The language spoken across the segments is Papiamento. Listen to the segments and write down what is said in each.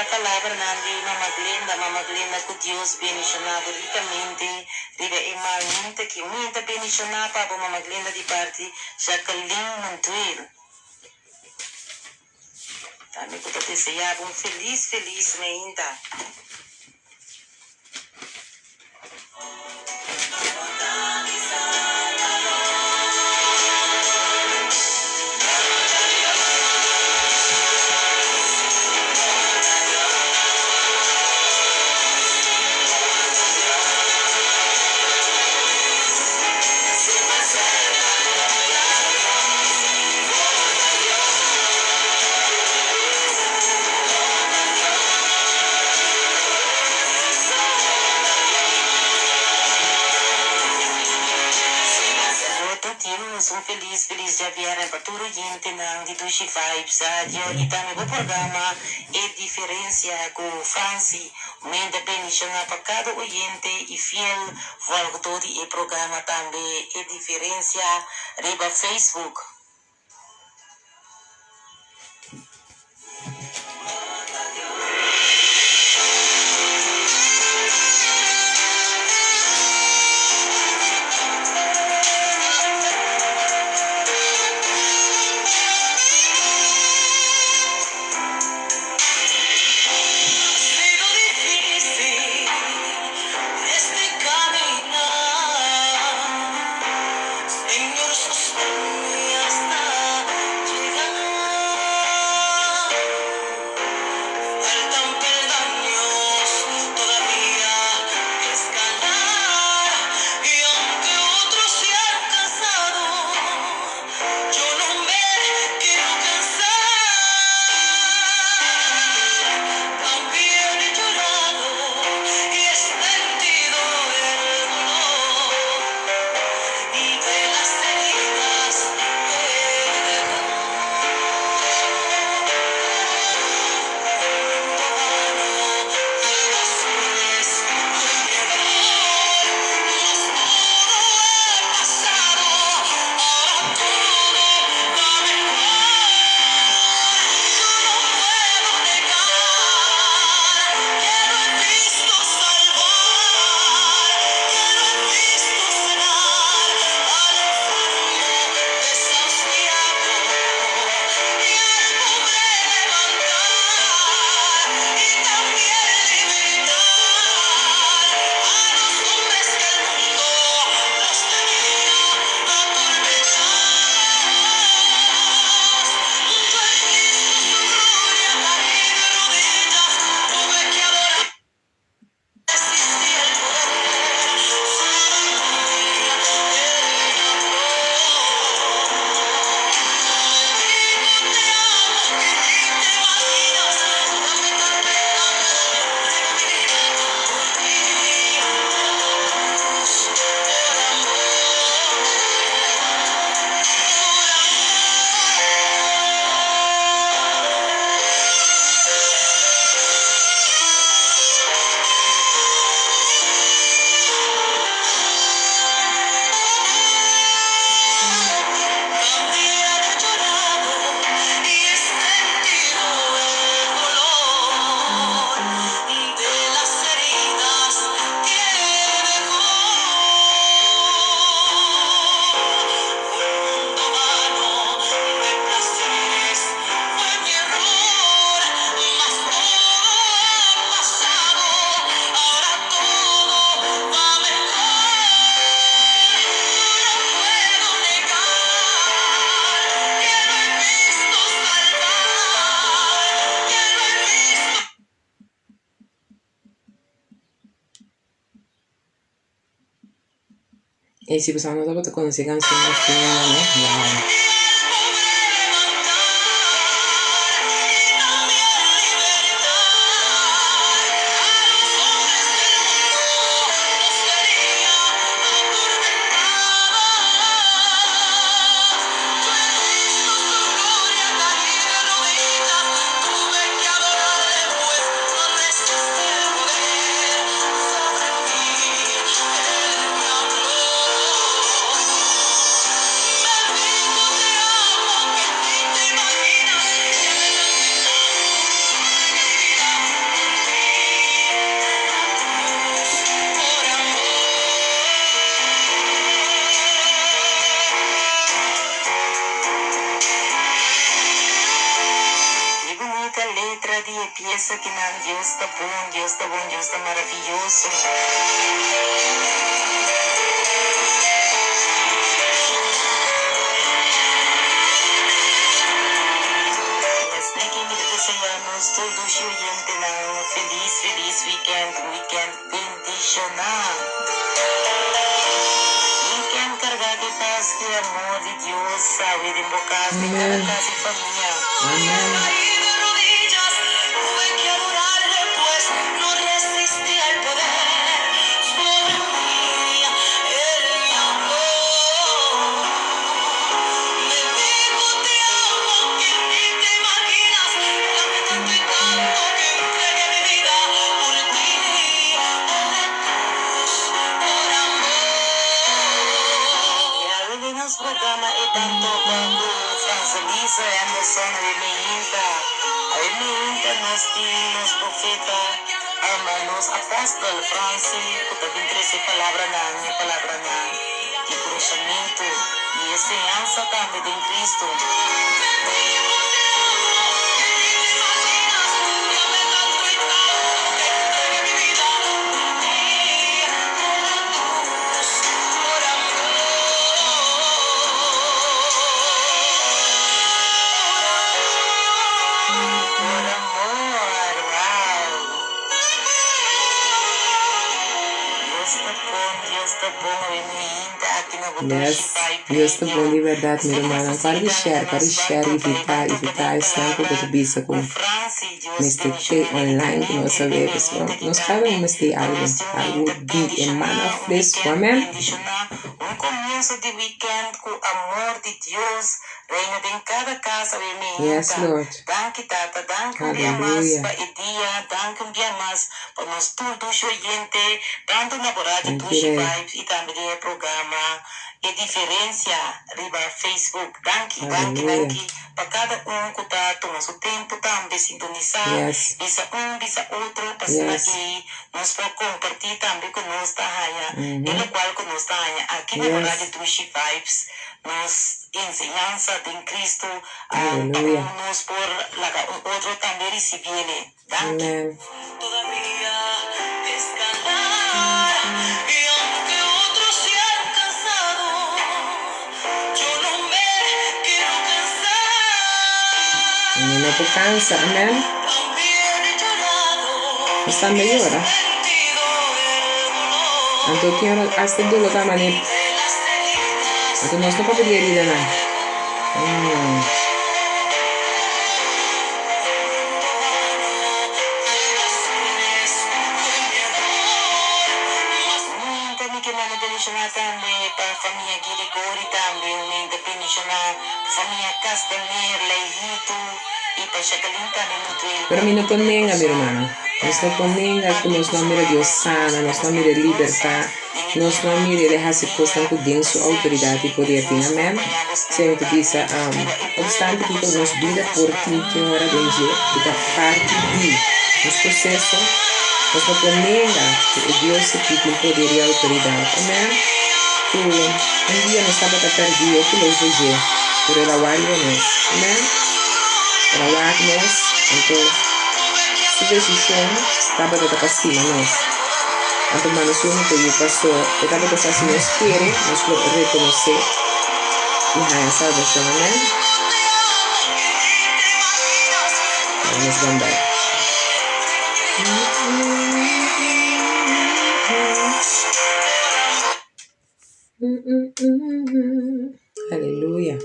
palabranan di Mama Glenda. Mama Glenda ku Dios bendishoná bo rikamente riba e mainta ki. Mi ta bendishoná pa bo Mama Glenda di parti Jacqueline Montuil. Tambe ku ta deseá bo un felis felis mainta. Bo ta Dios, un felis felis djabièrnè pa tur oyentenan di Dushi Vibes Radio i tambe bo programa E Diferencia ku Franci. Menda bendishoná pa kada oyente i fiel volgdó di e programa tambe E Diferencia riba Facebook. I si boso no tabata konosé kanshon asina no, wow. bunita letra di e piesa kinan Dios ta bon, Dios ta bon, Dios ta maraviyoso. Yes, neki mi ta desea nos tur dushi oyentenan un felis, felis weekend, un weekend bendishoná. Weekend kargá di pas i amor di Dios awe den bo kas, den kada Amen. kas i famia. Amen. Awe den nos programa e tan topa ku Francelisa Henderson awe meinta. Awe meinta nos tin nos profeta, ama nos apòstel Franci ku ta bin trese palabranan, e palabranan di kurashamentu i enseñansa tambe den Cristo. Por amor, wow. Dios ta bon, Dios ta bon, awe mi hinta aki na bo Dushi Yes, Vibe Dios ta Radio. bon di bèrdat, mi Esaki nos rumannan. ta Kòrda sigui di tambe share, den kòrda nos di share, Bai Topa, invitá, Bai Topa invitá den esnan ku bo Palabra ta bisa ku ku Franci. Dios mester te bendiciona online ku nos ricamente a riba web. e Pasobra meinta aki nos kada tambe un mester pa algu, nos tin un algu meinta di e bendiciona, mana un fresku. weekend Amen. bendiciona, un comienso di weekend cu amor di Dios reina den cada cas awe Yes, meinta. Lord. Danki Tata, danki un bia mas Aleluya. pa e dia, danki un bia mas pa nos tur dushi oyente, tanto na bo radio Danki, Dushi Rey. Vibes y tambe den e programa E Diferencia riba Facebook. Danki, danki, Aleluya. danki pa kada un ku ta tuma su tempu tambe sintonisá, Yes. bisa un bisa otro pa asina Yes. ei nos por kompartí tambe ku nos ta haña e Mhm. lokual ku nos ta haña aki na bo Radio Yes. Dushi Vibes, nos enseñansa den Cristo pa Aleluya. un nos por laga un otro tambe risibiele. Danki. Amen. Mi no por cansa, amen. Nos tambe yora. Anto tin ora hasta dolo ta manera. Anto nos no papia di heridanan. Mm. Ta mi ke manda bendishoná tambe pa famia Girigori tambe un menta bendishoná pa famia Castaner, Leihito y pa Jacqueline tambe Mutuel Pero mi no danki por di nenga, mi kurason rumannan. pa Nos no por nenga ku parti nos no a boso mira Dios mama ku sana, nos nos no a nos mira ta libertá, gosa den e nos no a dianan mira ku El ta a hasi bin kosnan dia ku den pa su outoridat sershi i poder tin. Dios Amèn. kompañá bosnan Señor ta tambe bisa, riba e buelo Opstante pa kiko Kòrsou nos tur bida kos por bon. tin tin ora den dje ku ta parti di nos proseso, nos no por nenga ku e Dios aki tin poder i outoridat. Amèn. Ku un dia nos tabata pèrdí hopi lous di dje, pero el a wak riba nos. Amèn. El a wak nos, anto su desishon tabata ta pa stima nos. Anto manda su úniko yu pasó e tabata sa si nos kere, nos lo rekonosé i haña salbashon. Amèn. Laga nos ban bai. Aleluya.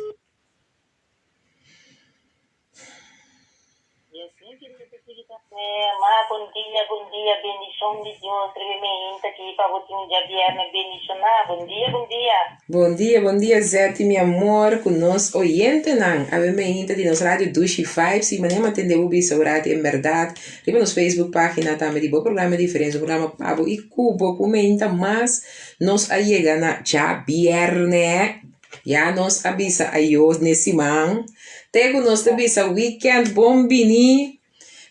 Ma bon dia, bon dia, bendishon di Dios riba mi hinta aki pa bo tin un djabièrnè bendishoná. Bon dia, bon dia. Bon dia, bon dia Zetty mi amor ku nos oyentenan. Awe mi hinta di nos radio Dushi Vibes i manera mi a tende bo bisa ora en bèrdat riba nos Facebook pagina tambe di bo programa Diferensia, un programa pa bo i ku bo ku mi hinta mas nos a yega na djabièrnè. Ya nos a bisa ayos n'e siman. Te ku nos ta bisa weekend bon bini.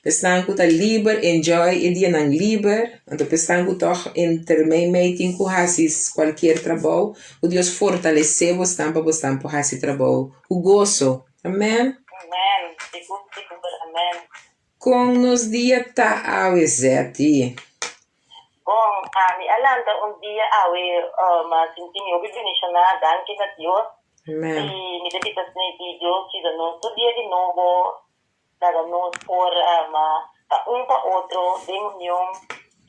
Pesnan ku ta liber enjoy e dianan liber. Anto pesnan ku tòg entre mei mei tin ku hasi kualkier trabou, ku Dios fortalesé bosnan pa bosnan por hasi trabou ku goso. Amen. Amen. Sigur, sigur. Amen. Kon nos dia ta awe, Zetty? Bon, ami a lanta un dia awe, um, a sinti mi hopi bendishoná, danki na Dios. Amen. I mi ta bisa Snake, Dios yuda nos tur dia di nobo, laga nos por um, ta un pa otro den union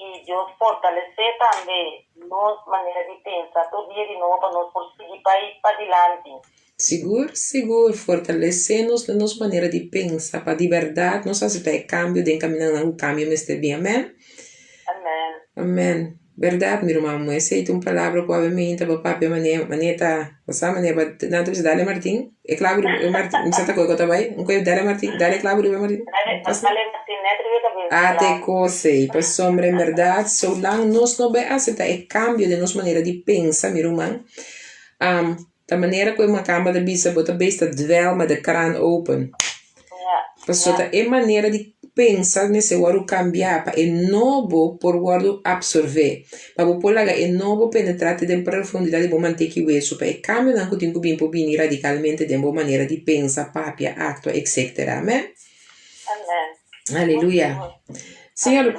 i Dios fortalesé tambe nos manera di pensa tur dia di nobo pa nos por sigui bai padilanti. Sigur, sigur, fortalesé nos den nos manera di pensa pa di bèrdat nos aseptá e kambio den kamindanan ku kambio mester bin. Amèn. Amèn. Amèn. Bèrdat, mi ruman muhé, esei ta un palabra ku awe ta bo papia manera, manera ta, bo sa manera ba nan ta bisa dale Martin, e klabu riba e Martin, mi sa ta koe ku ta bai, un koe dale Martin, dale klabu riba e Martin. Dale, dale Martin nèt riba e kabes A te kos ei, pasobra en bèrdat, solang nos no bai aseptá e kambio den nos manera di pensa, mi ruman, Ta manera ku e makamba ta bisa bo ta bes ta dwel ma de kraan open. Pasobra ta e manera di pensa mester wòrdu kambiá pa e nobo por wòrdu apsorbé. Pa bo por laga e nobo penetrá te den profundidat di bo manteki wesu pa e kambionan ku tin ku bin por bini radikalmente den bo manera di pensa, papia, aktua, etcetera. Amèn. Aleluya. Señor,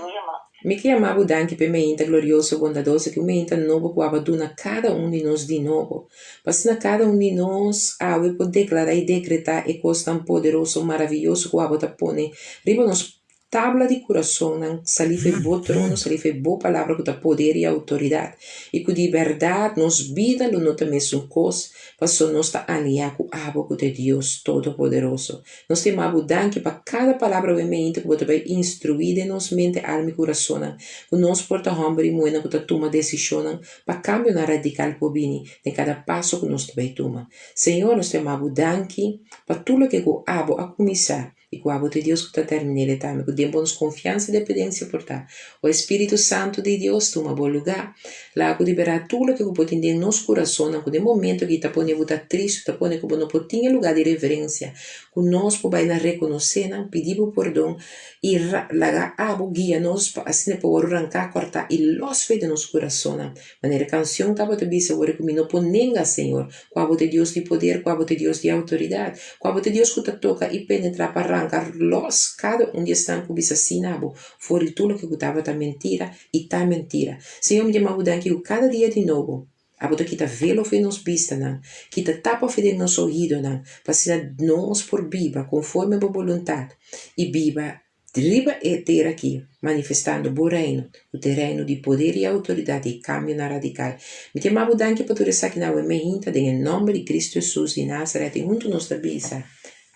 mi ke yama bo danki p'e meinta glorioso, bondadoso, ku meinta nobo ku abo a duna kada un di nos di nobo. Pa asina kada un di nos awe por deklará i dekretá e kosnan poderoso, maravioso ku abo ta pone riba nos tabla di kurasonnan, salí for bo trono, salí for bo palabra ku ta poder i outoridat, i ku di bèrdat nos bida lo no ta mesun kos, pasobra nos ta aliá ku abo ku ta e Dios Todopoderoso. Nos ta yama bo danki pa kada palabra bo e mente ku bo ta bai instruí den nos mente, alma i kurasonnan, ku nos por ta hòmber i muhénan ku ta tuma desishonnan pa kambionan radikal por bini den kada paso ku nos ta bai tuma. Señor, nos ta yama bo danki pa tur loke ku abo a kuminsá i ku abo ta e Dios ku ta termin'el tambe, ku den bo nos konfiansa i dependensia por ta. O Espíritu Santu di Dios, tuma bo lugá. Laga ku liberá tur loke ku bo tin den nos kurasonnan, ku den momento aki ta pone bo ta tristu, ta pone ku bo no por tin e lugá di reverensia, ku nos por bai na rekonosé nan, pidi bo pordon i laga abo guia nos pa asina por wòrdu ranká, kòrtá i lòs fe den nos kurasonnan. Manera e kansion tabata bisa, Ora ku mi no por nenga, Señor, ku abo ta e Dios di poder, ku abo ta e Dios di outoridat, ku abo ta e Dios ku ta toka i penetrá pa ranka lòs kada un di esnan ku bisa sí na bo, for di tur loke ku tabata mentira i ta mentira. Señor, mi ta yama bo danki ku kada dia di nobo abo ta kita velo for di nos bistanan, kita tapa for di nos oidonan, pa asina nos por biba konforme bo boluntat i biba riba e tera aki, manifestando bo reino, ku ta e reino di poder i outoridat i kambionan radikal. Mi ta yama bo danki pa tur esakinan awe mehinta den e nòmber di Kristu Hesus di Nazaret i huntu nos ta bisa,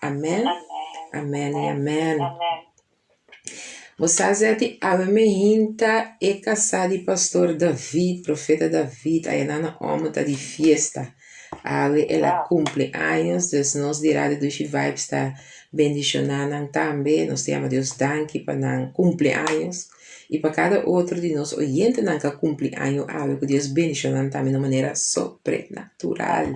Amèn, amèn i amèn. Bo sa Zeti, awe mehinta e kasá di pastor David, profeta David, ayanan na Omo ta di fiesta. Awe el a kumpli años, dus nos di Radio Dushi Vibes ta bendishoná nan tambe. Nos ta yama Dios danki pa nan kumpli años i pa kada otro di nos oyentenan ku a kumpli año awe, ku Dios bendishoná nan tambe na un manera sobrenatural.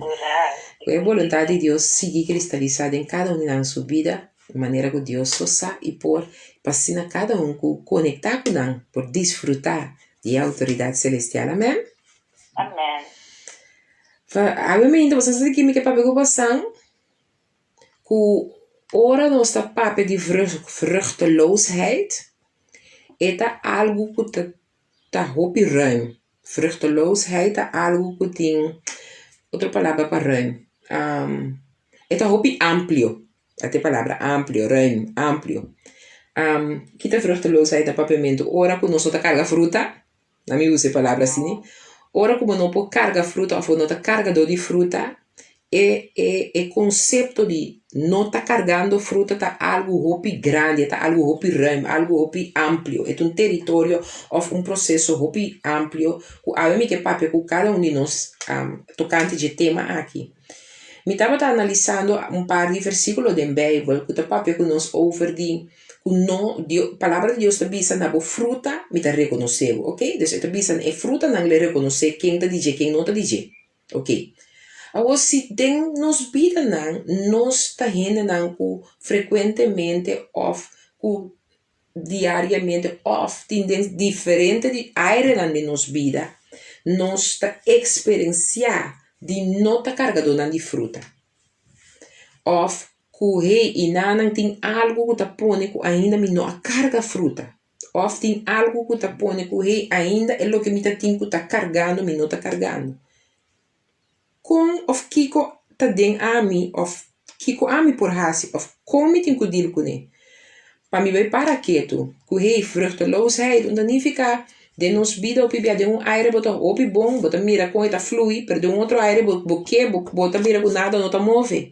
Ku e boluntat di Dios sigui kristalisá den kada un di nan su bida. Di manera ku Dios so sa i por pa asina kada un ku konektá ku nan por disfrutá di e outoridat selestial. Amèn. Amèn. Fa awe mainta boso sa di ki mi ke papia ku bosan? Ku ora nos ta papia di vruchteloosheid, e ta algu ku ta ta hopi ruim. Vruchteloosheid ta algu ku tin otro palabra pa ruim, e ta hopi amplio. Ta e palabra amplio, ruim, amplio. Kita vruchteloosheid na papiamentu? Ora ku nos no ta karga fruta, na mi usa e palabra asina, ora ku bo no por karga fruta òf bo no ta kargadó di fruta, e e e konsepto di no ta kargando fruta ta algu hopi grandi, e ta algu hopi ruim, algu hopi amplio. E ta un teritorio òf un proseso hopi amplio ku awe mi ke papia ku kada un di nos tokante dje tema aki. Mi tabata analisando un par di versíkulo den Beibel ku ta papia ku nos over di ku no Dio palabra di Dios ta bisa na bo fruta mi ta rekonosé bo, oke. Dus e ta bisa na e frutanan lo e rekonosé ken ta di dje ken no ta di dje, oke. Awor si den nos bidanan nos ta hendenan ku frekuentemente òf ku diariamente òf tin den diferente di airenan den nos bida, nos ta eksperensiá di no ta kargadónan di fruta òf Ku hey i nanan tin algu ku ta pone ku ainda mi no a karga fruta. Òf tin algu ku ta pone ku hey ainda e loke mi ta tin ku ta kargando mi no ta kargando. Kon òf kiko ta den ami òf kiko ami por hasi òf kon mi tin ku dil kuné pa mi bai para ketu ku hey vruchteloosheid un ta nifiká den nos bida hopi bia den un aire bo ta hopi bon bo ta mira kon e ta flui pero den un otro aire bo bo ke bo ta mira ku nada no ta move.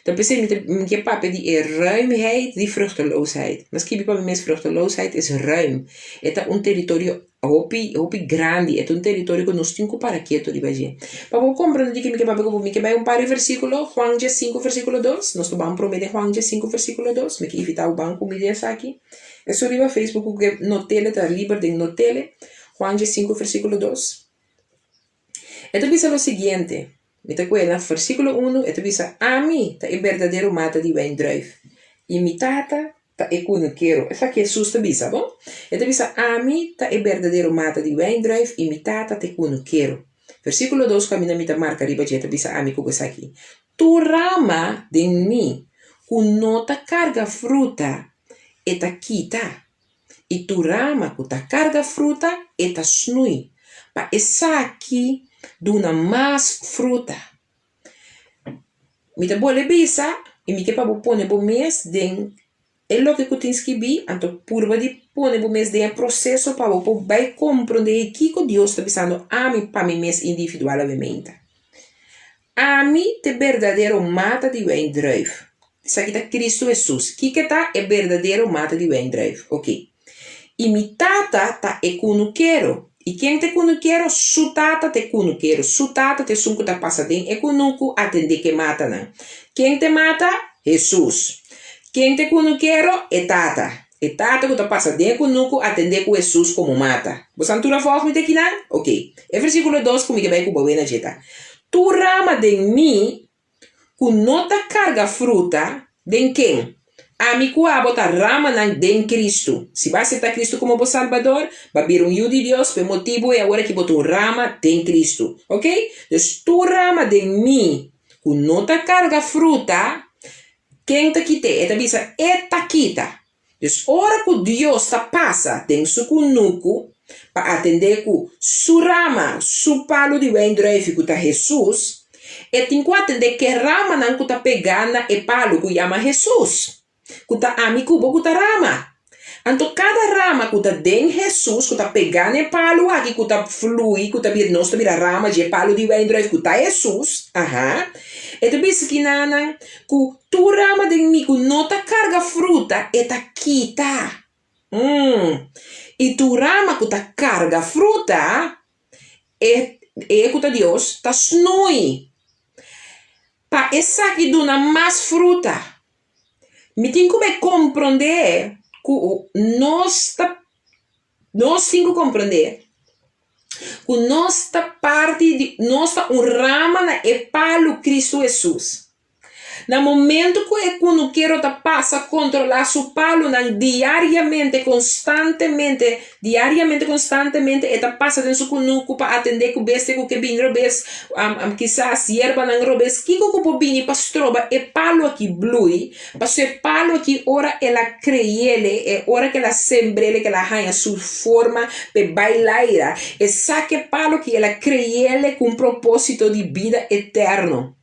Ta p'esei mi ta mi ke papia di e ruimheid di vruchteloosheid. Mi a skibi pa mi mes vruchteloosheid is ruim. E ta un teritorio hopi hopi grandi, e ta un teritorio ku nos tin ku para ketu riba dje. Pa bo komprende di ke mi ke papia ku bo, mi ke bai un par di versíkulo, Juan diesinku versíkulo dos, nos ta ban promé den Juan diesinku versíkulo dos, mi ke invitá bo ban ku mi den esaki. Esun riba Facebook ku ke not'e ta liber den not'e, Juan diesinku versíkulo dos. E ta bisa lo siguiente, Mi ta kohe na versíkulo unu, e ta bisa, Ami ta e berdadero mata di wijndruif, i mi Tata ta e kunukero. Esaki Hesus ta bisa, bon? E ta bisa, Ami ta e berdadero mata di wijndruif, i mi Tata ta e kunukero. Versíkulo dos ku ami na mi ta marka riba dje ta bisa ami ku bo esaki, Tur rama den mi ku no ta karga fruta, e ta kita, i tur rama ku ta karga fruta e ta snui, pa esaki duna mas fruta. Mi ta bolbe bisa i mi ke pa bo pone bo mes den e loke ku tin skibí, anto purba di pone bo mes den e proseso pa bo por bai komprondé kiko Dios ta bisando ami pa mi mes individualmente. Ami t'e berdadero mata di wijndruif. Esaki ta Cristo Hesus. Kiko ta e berdadero mata di wijndruif? Ok. I mi Tata ta e kunukero. I ken ta e kunukero? Su Tata ta e kunukero. Su Tata ta esun ku ta pasa den e kunuku atendé ku e matanan. Ken ta e mata? Hesus. Ken ta e kunukero? E Tata. E Tata ku ta pasa den e kunuku atendé ku Hesus komo mata. Bo san tur a vòlg mi te kinan? Ok. E versíkulo dos ku mi ke bai ku bo wena dje ta, Tur rama den mi ku no ta karga fruta, den ken? Ami ku abo ta ramanan den Kristu. Si bo a aseptá Kristu komo bo Salbador, bo a bira un yu di Dios, pa e motibu ei awor aki bo ta un rama den Kristu. Ok? Dus tur rama den mi ku no ta karga fruta, Ken ta kit'é? E ta bisa, E ta kita. Dus ora ku Dios ta pasa den su kunuku pa atendé ku Su rama, Su palu di wijndruifi ku ta Hesus, E tin ku atendé ke ramanan ku ta pegá na e palu ku yama Hesus, ku ta ami ku bo ku ta rama. Anto kada rama ku ta den Hesus, ku ta pegá na e palu aki, ku ta flui, ku ta bira, nos ta bira rama dje palu di wijndruif ku ta Hesus, aha, e ta bisa kinanan ku tur rama den mi ku no ta karga fruta, e ta kita. Mm. I tur rama ku ta karga fruta, e, e ku ta Dios, ta snui pa esaki duna mas fruta. Mi tin ku bai komprondé ku nos ta nos tin ku komprondé ku nos ta parti di nos ta un rama na e palu Kristu Hesus. Na momento ku e kunukero ta pasa kontrolá su palunan diariamente konstantemente Diariamente konstantemente e ta pasa den su kunuku pa atendé ku bestia ku ke bini robes, kisas yerbanan robes. Kiko ku por bini pa stroba e palu aki blui? Pasobra e palu aki ora el a kreyele, e ora ku el a sembrele, ku el a haña su forma p'e bai laira, e sa ku e palu aki el a kreyele ku un propósito di bida eterno.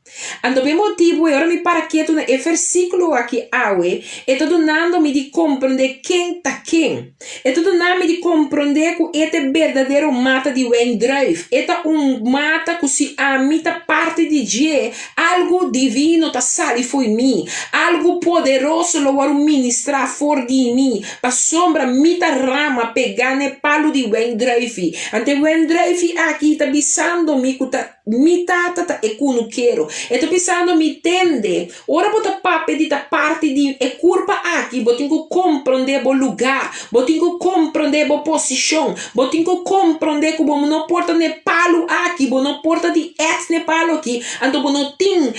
Anto p'e motibu ei ora mi para ketu na e versíkulo aki awe, e ta dunando mi di komprondé ken ta ken. E ta duna mi di komprondé ku e ta e berdadero mata di wijndruif. E ta un mata ku si ami ta parti di dje, algu divino ta sali fo'i mi, algu poderoso lo wòrdu ministrá for di mi, pasobra mi ta rama pegá n'e palu di wijndruifi. Anto e wijndruifi aki ta bisando mi ku ta. Mi tata ta e kunukero. E ta bisando mi, Tende, ora bo ta papia di ta parti di e kurpa aki, bo tin ku komprondé bo lugá, bo tin ku komprondé bo posishon, bo tin ku komprondé ku bo no por ta n'e palu aki, bo no por ta di èt n'e palu aki, anto bo no tin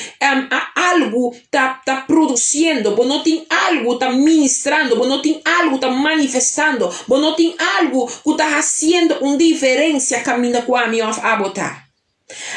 algu ta ta produsiendo, bo no tin algu ta ministrando, bo no tin algu ta manifestando, bo no tin algu ku ta hasiendo un diferensia kaminda ku ami òf abo ta.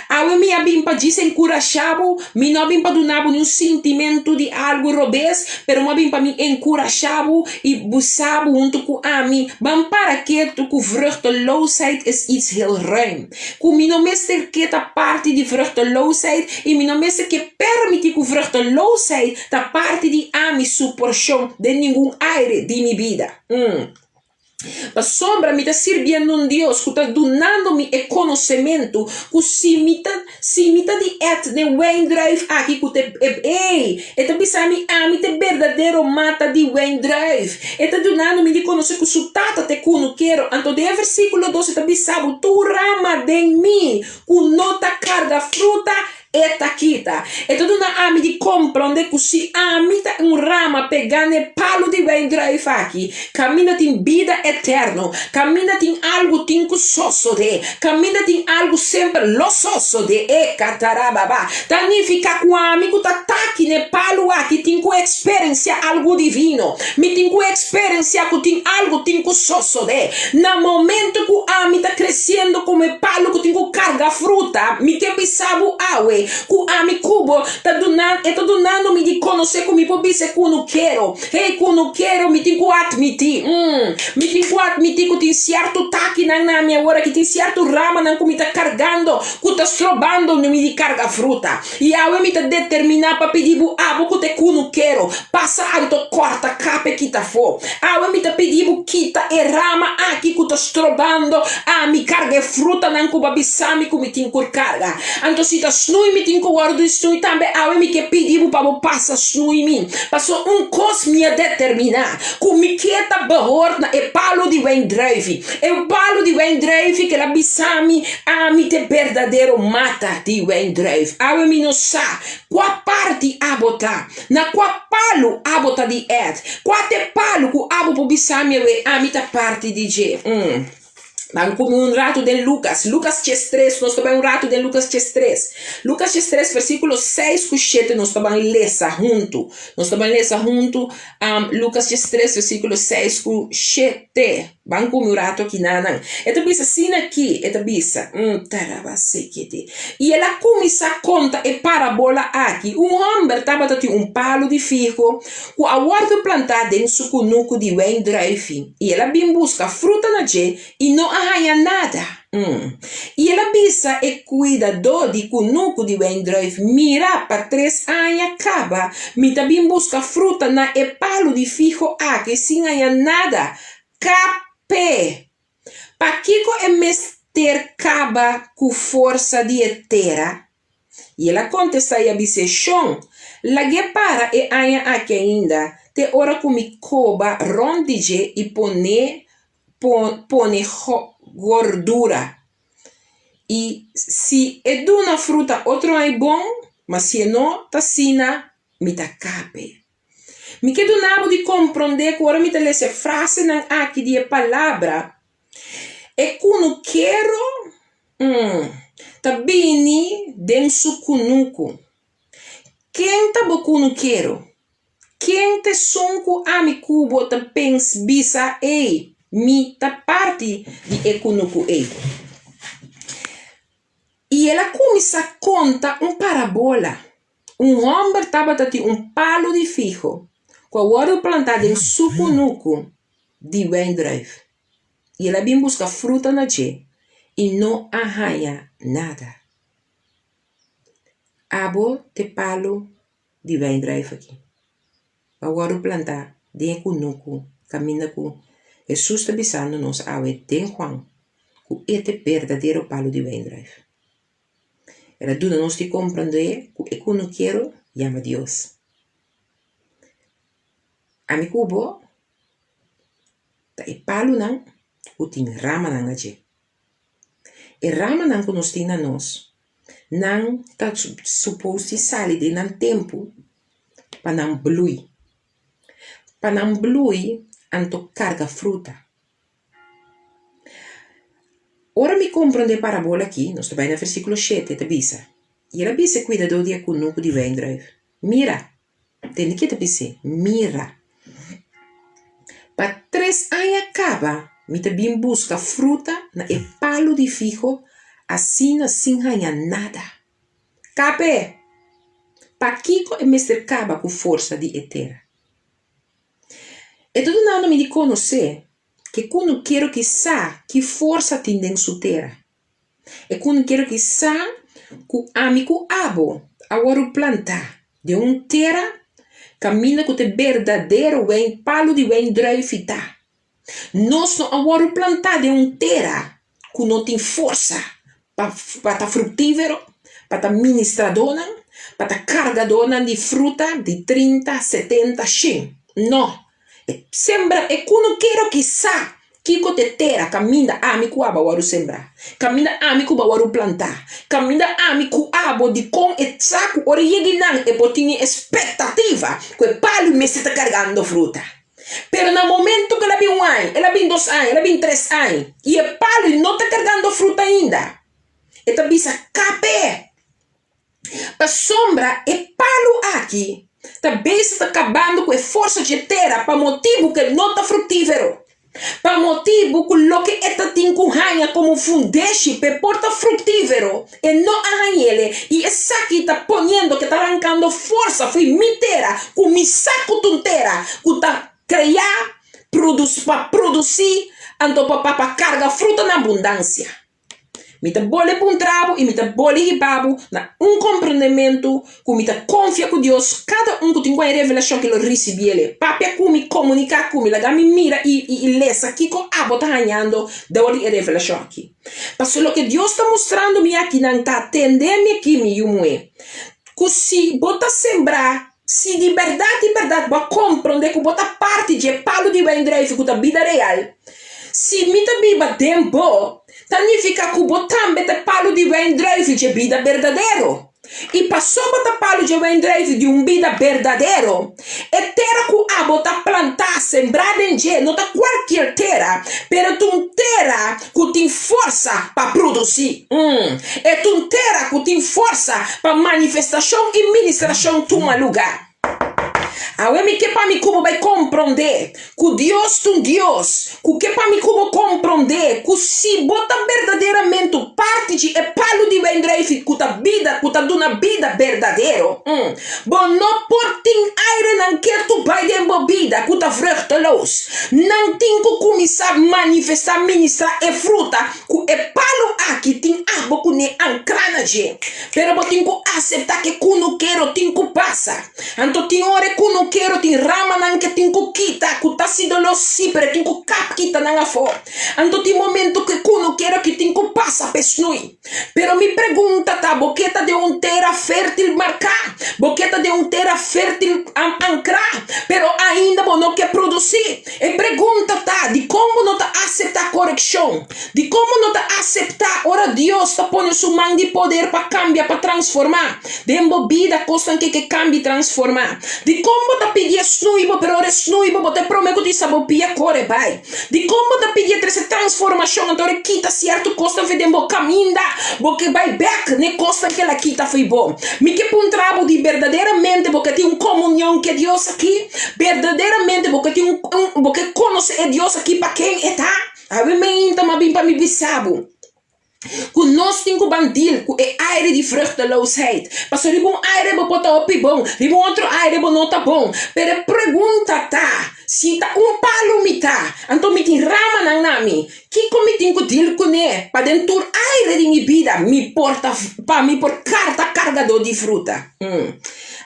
Awe mi a bin pa djis enkurashá bo, mi no a bin pa duna bo niun sintimentu di algu robes, pero mi a bin pa mi enkurashá bo i busa bo huntu ku ami. Ban para ketu ku vruchteloosheid is iets heel ruim. Ku mi no mester ke ta parti di vruchteloosheid i mi no mester ke permití ku vruchteloosheid ta parti di ami su porshon den ningun aire di mi bida. Pasobra mi ta sirbiendo un Dios ku ta dunando mi e konosementu ku si mi ta si mi ta di et den wijndruif aki ku te ey e ta bisa mi ami ta e berdadero mata di wijndruif. E ta dunando mi di konosé ku su Tata ta e kunukero. Anto den e versíkulo dos e ta bisa bo tur rama den mi ku no ta karga fruta E ta kita. E ta duna ami di komprondé ku si ami ta un rama pegá n'e palu di wijndruif aki, kaminda tin bida eterno, kaminda tin algu tin ku sosodé, kaminda tin algu semper lo sosodé, e katarababa, ta nifiká ku ami ku ta taki n'e palu aki tin ku eksperensiá algu divino. Mi tin ku eksperensiá ku tin algu tin ku sosodé. Na momento ku ami ta kresiendo komo e palu ku tin ku karga fruta, mi ke bisa bo awe ku ami ku bo ta duna, e ta dunando mi di konosé ku mi por bisa e kunukero. Hey, kunukero, mi tin ku atmití, mm, mi tin ku atmití ku tin sierto takinan na mi awor aki, tin sierto ramanan ku mi ta kargando ku ta strobando mi di karga fruta. I awe mi ta determiná pa pidi bo abo ku ta e kunukero, pasa anto kòrta kap e kita afó. Awe mi ta pidi bo kita e rama aki ku ta strobando ami karga e frutanan ku bo a bisa mi ku mi tin ku karga. Anto si ta snui mi tin ku wòrdu di snui tambe, awe mi ke pidi bo pa bo pasa snui mi. Pasobra un kos mi a determiná, ku mi ke ta behort na e palu di wijndruifi. E palu di wijndruifi kel a bisa mi, Ami ta e berdadero mata di wijndruif. Awe mi no sa kua parti abo ta, na kua palu abo ta di et, kua ta e palu ku abo por bisa mi awe, ami ta parti di dje. Mm. Ban ku mi un ratu den Lukas, Lukas 13, nos ta bai un ratu den Lukas 13. Lukas 13, versíkulo 6 ku 7 nos ta ban lesa huntu. Nos ta ban lesa huntu um, Lukas 13, versíkulo 6 ku 7. Ban ku mi un ratu aki nanan. E ta bisa asina aki, e ta bisa, mm, tarabasekete. I el a kuminsá konta e parabola aki, Un hòmber tabata tin un palu di figo ku a wòrdu plantá den su kunuku di wijndruifi, i el a bin buska fruta na dje i no a haña nada. Mm. I el a bisa e kuidadó di kunuku di wijndruif, Mira, pa tres aña kaba mi ta bin buska fruta na e palu di figo aki sin haña nada. Kap'é! Pakiko e mester kaba ku forsa di e tera? I el a kontestá i a bis'é, Shon, lag'é para e aña aki ainda, te ora ku mi koba rònt di dje i pon'é pone gordura. I si e duna fruta otro aña bon, ma si e no ta asina, mi ta kap'é. Mi ke duna bo di komprondé ku ora mi ta lesa e frasenan aki di e palabra, e kunukero ta bini den su kunuku. Ken ta bo kunukero? Ken ta esun ku ami ku bo ta pens bisa, Ey, mi ta parti di e kunuku ey? I el a kuminsá konta un parabola. Un hòmber tabata tin un palu di figo ku a wòrdu plantá den su kunuku di wijndruif, i el a bin buska fruta na dje i no a haña nada. Abo t'e palu di wijndruif aki a wòrdu plantá den e kunuku kaminda ku Hesus ta bisando nos awe den Juan ku e ta e berdadero palu di wijndruif. El a duna nos di komprondé ku e kunukero yama Dios. Ami ku bo ta e palunan ku tin ramanan na dje. E ramanan ku nos tin na nos, nan ta supos di sali den nan tempu pa nan blui. Pa nan blui anto karga fruta. Ora mi komprondé e parabola akí, nos ta bai na versíkulo shete, e ta bisa, I el a bisa e kuidadó di e kunuku di wijndruif, Mira! Tende ke ta bis'é, Mira! Pa tres aña kaba mi ta bin buska fruta na e palu di figo Asina sin haña nada. Kap'é! Pakiko e mester kaba ku forsa di e tera? E ta dunando mi di konosé ke kunukero ki sa ki forsa tin den su tera. E kunukero ki sa ku ami ku abo a wòrdu plantá den un tera kaminda ku ta e berdadero wijn palu di wijndruifi ta. Nos no a wòrdu plantá den un tera ku no tin forsa pa pa ta fruktífero, pa ta ministradónan, pa ta kargadónan di fruta di trinta, setenta, shen. No! E sembra e kunukero ki sa kiko ta e tera kaminda ami ku abo a wòrdu sembrá, kaminda ami ku bo a wòrdu plantá, kaminda ami ku abo dikon e sa ku ora e yega einan e por tin e espektativa ku e palu mester ta kargando fruta. Pero na momento ku el a bin un aña, el a bin dos aña, el a bin tres aña, i e palu no ta kargando fruta ainda, e ta bisa, Kap'é! Pasobra e palu aki ta bes ta kabando ku e forsa dje tera pa motibu ku e no ta fruktífero. Pa motibu ku loke e ta tin ku haña komo fundeshi p'e por ta fruktífero, e no a hañ'ele, i esaki ta poniendo ke ta rankando forsa fo'i mi tera ku mi sa ku ta un tera ku ta krea, pa produsí, anto pa pa karga fruta na abundansia. Mi ta bole puntra bo i mi ta bole hiba bo na un komprendementu ku mi ta konfia ku Dios, kada un ku tin ku e revelashon ke lo risibí el. Papia ku mi, komuniká ku mi, laga mi mira i i lesa kiko abo ta hañando dor di e revelashon aki. Pasobra loke Dios ta mustrando mi akinan ta tende mi aki, mi yu muhé, ku si bo ta sembrá Si di bèrdat di bèrdat bo a komprondé ku bo ta parti dje palu di wendrùifi ku ta bida real, si mi ta biba den bo, ta nifiká ku bo tambe ta palu di wendrùifi dje bida berdadero. I paso bo ta palu dje wendrùifi di un bida berdadero, e tera ku abo ta plantá, sembrá den dje, no ta kualkier tera, pero ta un tera ku tin forsa pa produsí. E ta un tera ku tin forsa pa manifestashon i ministrashon tuma lugá. Awe mi ke pa mi ku bo bai komprondé ku Dios ta un Dios ku ke pa mi ku bo komprondé ku si bo ta berdaderamentu parti di e palu di wendrùifi ku ta bida ku ta duna bida berdadero, bo no por tin airenan ketu bai den bo bida ku ta vruchteloos. Nan tin ku kuminsá manifestá, ministrá e fruta ku e palu aki tin abo kuné ankrá na dje. Pero bo tin ku aseptá ku e kunukero tin ku pasa. Anto tin ora e kunukero tin ramanan ke tin ku kita, ku ta si doló sí, pero e tin ku kap kita nan afó. Anto tin momento ku e kunukero aki tin ku pasa pa e snui. Pero mi pregunta ta, bo ke ta den un tera fértil marká? Bo ke ta den un tera fértil ankrá? Pero ainda bo no ke produsí. E pregunta ta, dikon bo no ta aseptá korekshon? Dikon bo no ta aseptá ora Dios ta pone su man di poder pa kambia, pa transformá den bo bida kosnan ke ke kambia i transformá? Dikon bo ta pidi e snui bo, pero ora e snui bo, bo ta e promé ku ta hisa bo pia kore bai? Dikon bo ta pidi e trese transformashon anto ora e kita sierto kosnan for den bo kaminda, bo ke bai bèk n'e kosnan ke el a kita for bo? Mi ke puntra bo di berdaderamente bo ke tin un komunion ku e Dios aki? Berdaderamente bo ke tin un un bo ke konosé e Dios aki pa ken e ta? Awe meinta m'a bin pa mi bisa bo ku nos tin ku ban deal ku e aire di vruchteloosheid. Pasobra riba un aire bo por ta hopi bon, riba un otro aire bo no ta bon. Pero e pregunta ta, si ta un palu mi ta, anto mi tin ramanan na mi, kiko mi tin ku deal kuné pa den tur aire di mi bida mi por ta pa mi por karta kargadó di fruta?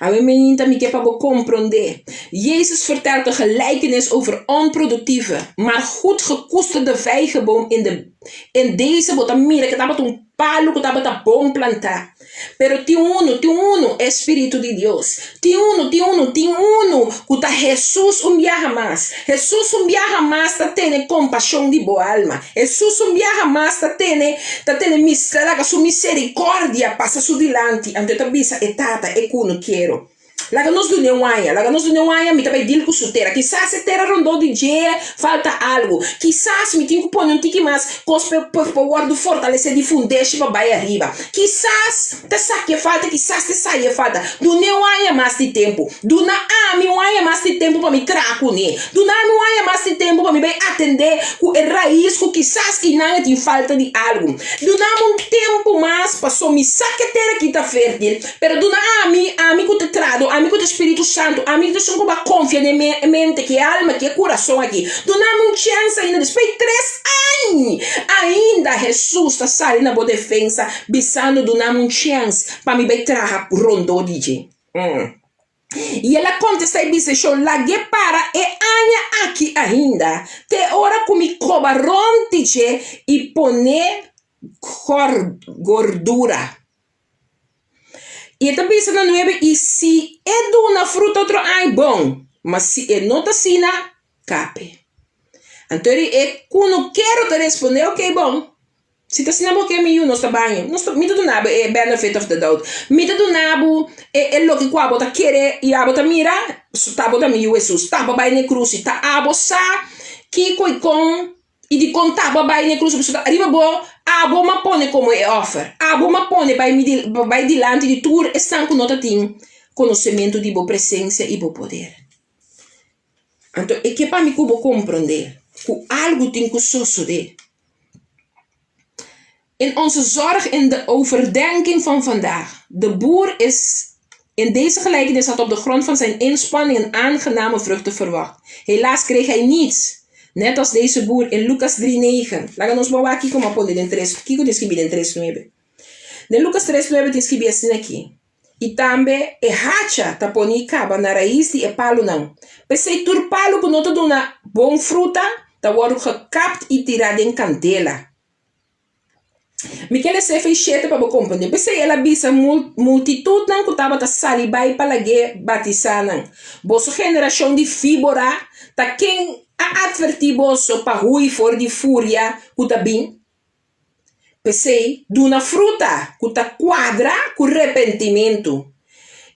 Awe meinta mi ke pa bo komprondé. Jezus vertelt een gelijkenis over onproductieve, maar goed gekoesterde vijgenboom in de En deze bo ta mira ke tabata un palu ku tabata bon plantá. Pero tin unu, tin unu, e Spiritu di Dios. Tin unu, tin unu, tin unu ku ta Hesus un biaha mas. Hesus un biaha mas ta tene kompashon di bo alma. Hesus un biaha mas ta tene, ta tene mis, ta laga su miserikòrdia pasa su dilanti. Anto e ta bisa e Tata, e kunukero. Laga nos dun'é un aña, laga nos dun'é un aña, mi ta bai deal ku su tera. Kisas e tera rondó di dje falta algu. Kisas mi tin ku pone un tiki mas kos pa pa pa wòrdu fortalesé di fundeshi pa bai ariba. Kisas ta esaki e falta, kisas ta esai e falta. Dun'é un aña mas di tempu. Duna ami un aña mas di tempu pa mi traha kuné. Duna ami un aña mas di tempu pa mi bai atendé. atendé ku e rais ku kisas einan e tin falta di algu. Duna mi un tempu mas paso mi sa ku e tera aki ta fértil, pero duna ami, ami ku ta trado, ami ku ta Spiritu Santu, ami ku ta esun ku bo a konfia den e mente aki, e alma aki, e kurason aki, duna mi un chèns ainda. Despues di tres aña ainda Hesus ta sali na bo defensa bisando duna mi un chèns pa mi bai traha rondó di dje. I el a kontestá i bisa, Sho, lag'é para e aña aki ainda, te ora ku mi koba rònt di dje i pon'é gordura. I e ta bisa na nuebe, I si e duna fruta otro aña, bon, ma si e no ta asina, kap'é. Anto e kunukero ta respondé, Oké, bon. Si ta asina bo ke mi yu, nos ta baña. Nos ta, mi ta duna bo e benefit of the doubt. Mi ta duna bo e, e loke ku abo ta kere i abo ta mira, ta bo ta mi yu Hesus. Ta bo bai na e krus i ta abo sa kiko i kon i dikon ta bo bai na e krus. Pasobra riba bo, abo m'a pone komo e offer. Abo m'a pone bai mi di, bai dilanti di tur esnan ku no ta tin konosementu di bo presensia i bo poder. Anto e ke pa mi ku bo komprondé ku algu tin ku sosodé. In onze zorg in de overdenking van vandaag. De boer is in deze gelijkenis had op de grond van zijn inspanning een aangename vruchten verwacht. Helaas kreeg hij niets. Net als deze boer in Lucas 3:9. Laga nos ban wak kiko m'a pone den tres, kiko tin skibi den 3:9. Den Lucas 3:9 tin skibi asina aki. I tambe e hacha ta pone i kaba na rais di e palunan. P'esei tur palu ku no ta duna bon fruta ta wòrdu gekapt i tirá den kandela. Mi ke lesa e feishete pa bo komprendé. P'esei el a bisa multitutnan ku tabata sali bai pa lag'é batisá nan, Boso generashon di víbora, ta ken a atvertí boso pa hui for di furia ku ta bin? P'esei, duna fruta ku ta kuadra ku repentimentu.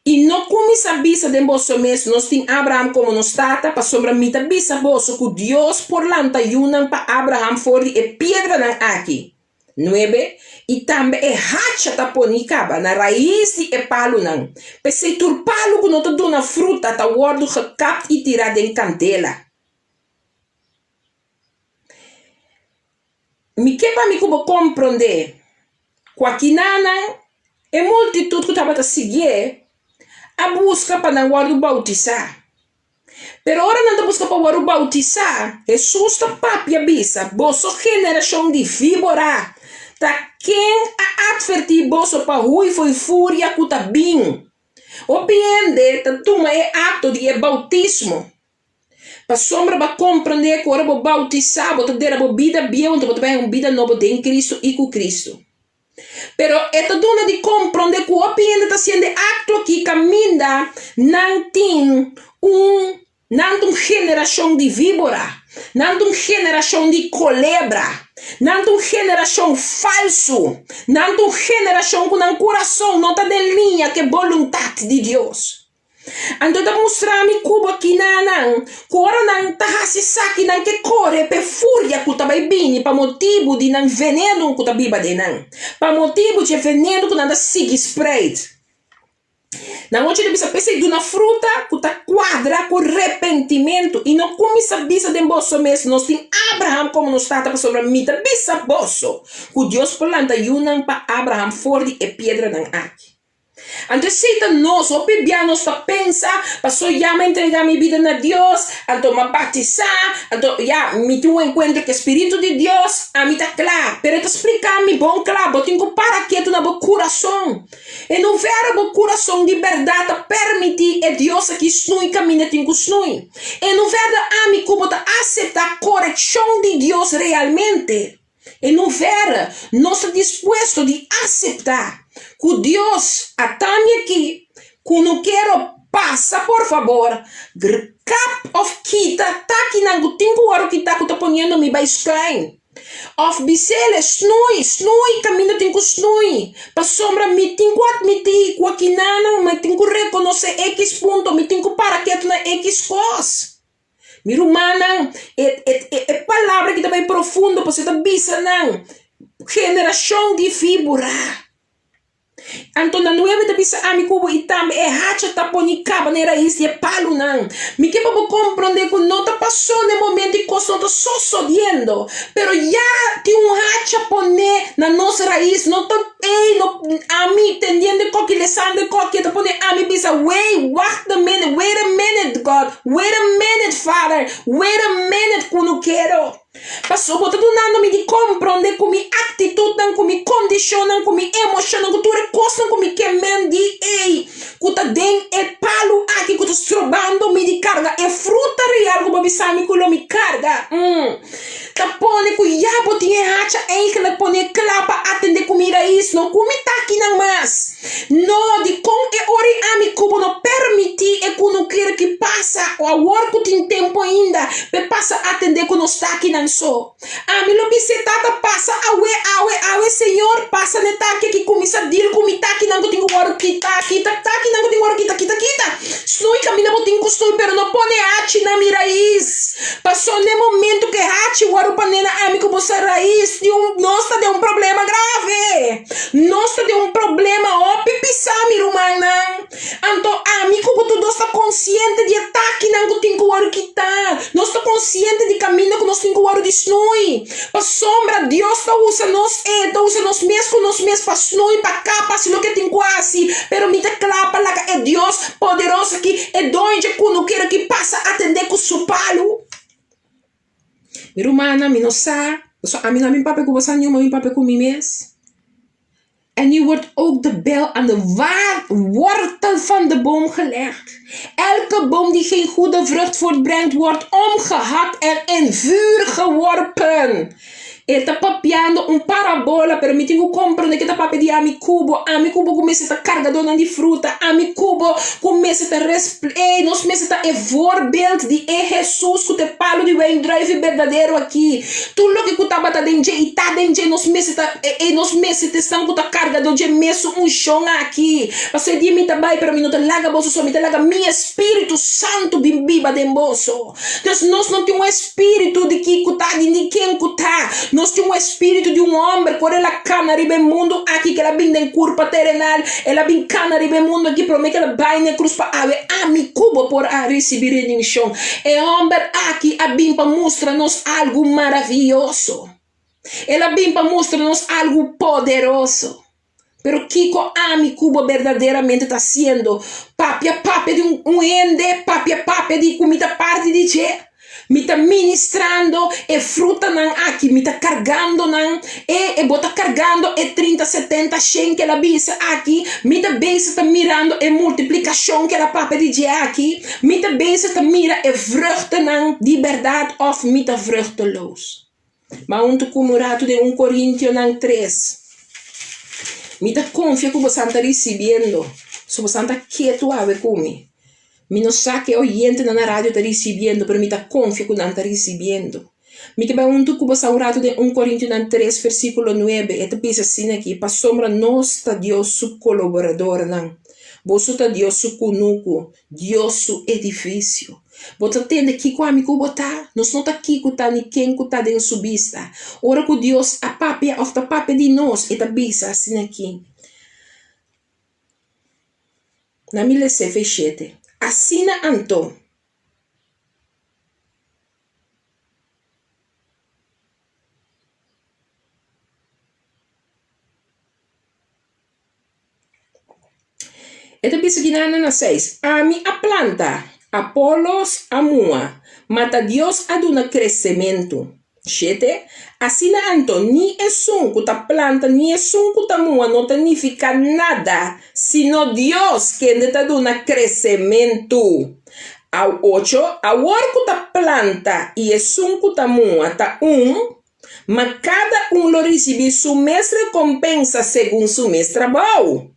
I no kuminsá bisa den boso mes, Nos tin Abraham komo nos tata, pasobra mi ta bisa boso ku Dios por lanta yunan pa Abraham for di e piedranan aki. Nuebe, I tambe e hacha ta poní kaba na rais di e palunan. P'esei tur palu ku no ta duna fruta ta wòrdu gekapt i tirá den kandela. Mi ke pa mi ku bo komprondé ku akinanan e multitut ku tabata siguié a buska pa nan wòrdu boutisá. Pero ora nan ta buska pa wòrdu boutisá, Hesus ta papia bisa, Boso generashon di víbora, ta ken a atvertí boso pa hui fo'i furia ku ta bin? Hopi hende ta tuma e akto di e boutismo Pasobra bo a komprendé ku ora bo boutisá, bo ta dera bo bida bieu, anto bo ta bai un bida nobo den Kristu i ku Kristu. Pero e ta duna di komprendé ku hopi hende ta hasiendo e akto akí kaminda nan tin un, nan ta un generashon di víbora, nan ta un generashon di kolebra, nan ta un generashon falsu, nan ta un generashon ku nan kurason no ta den liña ku e boluntat di Dios. Anto ta mustra mi ku bo kinanan, ku ora nan ta hasi esaki nan ke kore p'e furia ku ta bai bini pa motibu di nan venenu ku ta biba den nan, pa motibu dje venenu ku nan ta sigui spreid. Nan ochi ta bisa p'esei duna fruta ku ta kuadra ku repentimentu i no kuminsá bisa den boso mes, Nos tin Abraham komo nos tata, pasobra mi ta bisa boso ku Dios por lanta yunan pa Abraham for di e piedranan aki. Anto esei ta nos, hopi bia nos ta pensa, paso ya mi a entrega mi bida na Dios, anto mi a batisa, anto ya mi tin un enkuentro ku e Spiritu di Dios, ami ta kla. Pero e ta splika mi bon kla, bo tin ku para ketu na bo kurason. E no vera bo kurason di bèrdat ta permití e Dios aki snui kaminda tin ku snui. E no verda ami ku bo ta aseptá korekshon di Dios realmente. E no vera nos ta dispuesto di aseptá ku Dios a tami aki ku no kero pasa por fabor kap òf kita takinan ku tin ku wòrdu kitá ku ta poniendo mi bai skuin òf bis'el snui snui kaminda tin ku snui pasobra mi tin ku atmití ku akinanan mi tin ku rekonosé ekis punto mi tin ku para ketu na ekis kos. Mi rumannan, e, e, e, e palabra ki ta bai profundo, pasobra ta bisa nan, generashon di víbora. Anto na nuebe ta bisa ami ku bo i tambe e hacha ta poni kaba na e rais di e palunan. Mi ke pa bo komprondé ku no ta pasó na e momento i kos no ta sosodé. sosodiendo, pero ya tin un hacha poné na nos rais, no ta ey no ami tendiendo e koki, lesando e koki, e ta pone ami bisa wey, wacht a minute, wait a minute God, wait a minute Father, wait a minute kunukero. Paso bo ta dunando mi di komprondé ku mi aktitutnan, ku mi kondishonnan, ku mi emoshonnan, ku tur e kosnan ku mi ke men di ei ku ta den e palu aki ku ta strobando mi di karga e fruta real ku bo bisa mi ku lo mi karga. Mm. Ta pone ku ya bo tin e hacha eigenlijk pone kla pa atendé ku mi rais, no ku mi takinan mas. No, dikon e ora ei ami ku bo no permití e kunukero ki pasa awor ku tin tempu ainda p'e pasa atendé ku nos takinan so? Ami lo bis'é, Tata, pasa awe, awe, awe, Señor, pasa n'e taki aki, kuminsá dil ku mi takinan ku tin ku wòrdu kitá, kita takinan ku tin ku wòrdu kita, kita, kita. Snui kaminda bo tin ku snui, pero no pone hachi na mi rais. Pasó n'e momentu ku e hachi wòrdu pané na ami ku bo sa rais di un, nos ta den un problema grave. Nos ta den un problema hopi pisá, mi rumannan. Anto ami ku bo tur nos ta konsiente di e takinan ku tin ku wòrdu kitá. Nos ta konsiente di kaminda ku nos tin ku wòrdu di snui. Pasobra Dios ta usa nos, E ta usa nos mes ku nos mes pa snui, pa kapa, hasi loke e tin ku hasi. Pero mi ta kla pa laga e Dios poderoso aki, e doño dje kunukero aki pasa atendé ku su palu. Mi rumannan, mi no sa, pasobra ami no a bin papia ku bo sa niun, mi a bin papia ku mi mes. En nu wordt ook de bijl aan de wortel van de boom gelegd. Elke boom die geen goede vrucht voortbrengt, wordt omgehakt en in vuur geworpen. E ta papiando un parabola, pero mi tin ku komprende ke ta papia di ami ku bo, ami ku bo ku mester ta kargadónan di fruta, ami ku bo ku mester ta respl ey, nos mester ta e voorbeeld di e Hesus ku ta e palu di wijndruiven berdadero aki. Tur loke ku tabata den dje i ta den dje, nos mester ta ey, nos mester ta esnan ku ta kargadó dje mesun unshon aki. Pasobra e dia mi ta bai, pero mi no ta laga boso so, mi ta laga mi Spiritu Santu bin biba den boso. Dus nos no tin un espíritu di ki ku ta, di ni ken ku ta. Nos tin un espíritu di un hòmber ku ora el a kana riba e mundu aki, ku el a bin den kurpa terenal, el a bin kana riba e mundu aki promé ku el a bai na e krus pa awe ami ku bo por a risibí redenshon. E hòmber aki a bin pa mustra nos algu maravioso. El a bin pa mustra nos algu poderoso. Pero kiko ami ku bo berdaderamente ta hasiendo? Papia papia di un hende, papia papia di ku mi ta parti di dje. Mi ta ministrando e frutanan aki, mi ta kargando nan. E, e bo ta kargando e trinta, setenta, shen ku el a bisa aki. Mi ta bezig ta mirando e multiplikashon ku el a papia di dje aki. Mi ta bezig ta mira e vruchtennan di bèrdat òf mi ta vruchteloos. Ma huntu ku mi ratu den un Korintionan tres. Mi ta konfia ku bosan ta risibiendo, so bosan ta ketu awe ku mi. Mi no sa ke oyentenan na radio ta risibiendo, pero mi ta konfia ku nan ta risibiendo. Mi ta bai huntu ku bosan un ratu den un Korintionan tres versíkulo nuebe, e ta bisa asina aki, Pasobra nos ta Dios su kolaboradornan, boso ta Dios su kunuku, Dios su edifisio. Bo ta tende kiko ami ku bo ta? Nos no ta kiko ta ni ken ku ta den su bista. Ora ku Dios a papia òf ta papia di nos, e ta bisa asina aki. Na mi lesa e shete. Asina anto. E ta bisa kinan na seis, Ami a planta, Apolos a mua, ma ta Dios a duna kresementu. Shete, Asina anto, ni esun ku ta planta ni esun ku ta mua no ta nifiká nada, sino Dios kende ta duna kresementu. Au ocho, Awor ku ta planta i esun ku ta mua ta un, Ma kada un lo risibí su mes rekompensa segun su mes trabou.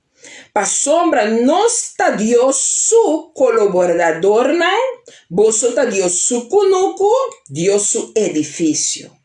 Pasobra nos ta Dios su kolaboradornan, boso ta Dios su kunuku, Dios su edifisio.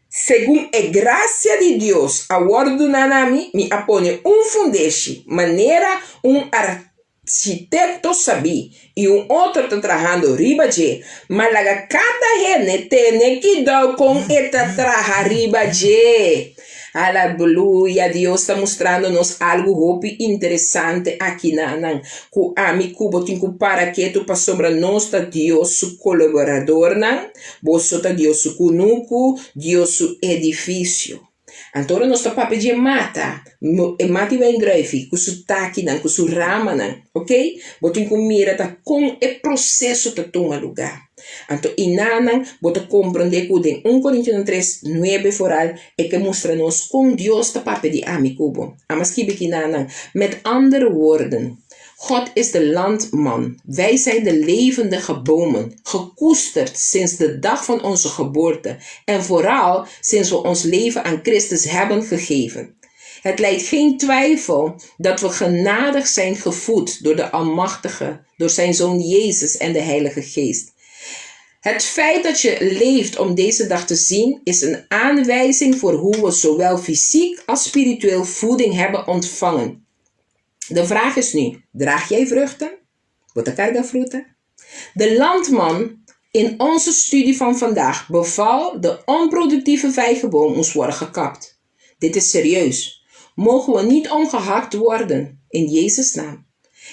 Segun e grasia di Dios a wòrdu duná na mi, mi a pone un fundeshi, manera un Arkitekto sabí i un otro ta trahando riba dje, ma laga kada hende tene kidou kon e ta traha riba dje. Aleluya! Dios ta mustrando nos algu hopi interesante akinanan, ku ami ku bo tin ku para ketu pasobra nos ta Dios su kolaboradornan, boso ta Dios su kunuku, Dios su edifisio. Anto ora nos ta papia dje mata, e mata i wengruifi ku su takinan, ku su ramanan, ok? Bo tin ku mira ta kon e proseso ta tuma lugá. Anto inanan bo ta komprondé ku den un Korintionan tres, nuebe foral e ke mustra nos kon Dios ta papia di ami ku bo. Amo a skibi kinanan, Met andere woorden, God is de landman, wij zijn de levendige bomen, gekoesterd sinds de dag van onze geboorte en vooral sinds we ons leven aan Christus hebben gegeven. Het lijdt geen twijfel dat we genadig zijn gevoed door de Almachtige, door zijn Zoon Jezus en de Heilige Geest. Het feit dat je leeft om deze dag te zien is een aanwijzing voor hoe we zowel fysiek als spiritueel voeding hebben ontvangen. De vraag is nu, draag jij vruchten? Bo ta karga fruta? De landman in onze studie van vandaag beval de onproductieve vijgenboom moest worden gekapt. Dit is serieus. Mogen we niet omgehakt worden in Jezus' naam.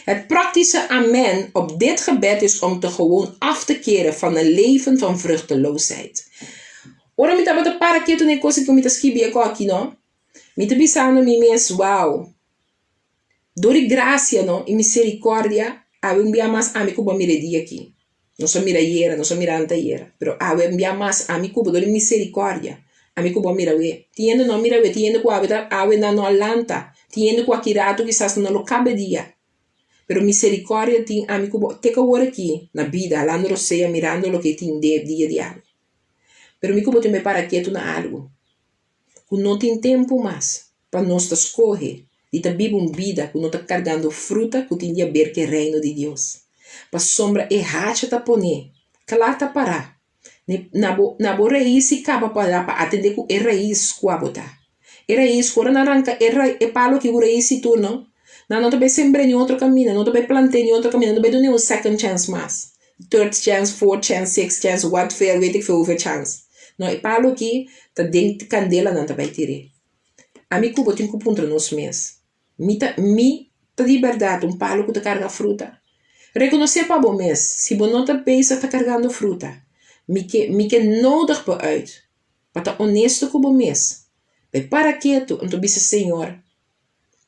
Het praktische amen op dit gebed is om te gewoon af te keren van een leven van vruchteloosheid. Ora mi tabata para ketu na e kos ku mi ta skibi e kos aki no. Mi ta bisando mi mes, wow, Dor di gracia no y misericordia awe un bia mas ami cu bo a mira e dia aki. Nos a mira ayera, nos a mira antayera, pero awe un bia mas ami cu bo dor di misericordia ami cu bo a mira awe. Tin hende no a mira awe, tin hende cu awe ta awe nan no a lanta, tin hende cu aki rato kisas no lo caba e dia. Pero misericordia tin ami cu bo te cu awor aki na bida halando rosea mirando loke tin den e dia di awe. Pero mi cu bo tin bay para ketu na algo. Ku no tin tempu mas pa nos ta skohe di ta biba un bida ku no ta kargando fruta ku tin di aber ku e Reino di Dios. Pasobra e hacha ta poné kla ta pará na bo na bo rais i kaba pará pa atendé ku e rais ku abo ta. E rais ku ora nan ranka e e palo aki ku rais i tur no, nan no ta bai sembr'é ni otro kaminda, no ta bai plant'é ni otro kaminda, no ta bai dun'é un second chance mas. Third chance, fourth chance, sixth chance, wat veel, weet ik veel hoeveel chance. No, e palo aki ta den kandela nan ta bai tir'é. Ami ku bo tin ku puntra nos mes, Mi ta mi ta di bèrdat un palo ku ta karga fruta? Rekonosé pa bo mes si bo no ta bezig ta kargando fruta. Mi ke mi ke nodig bo uit pa ta onesto ku bo mes. Bai para ketu anto bisa Señor,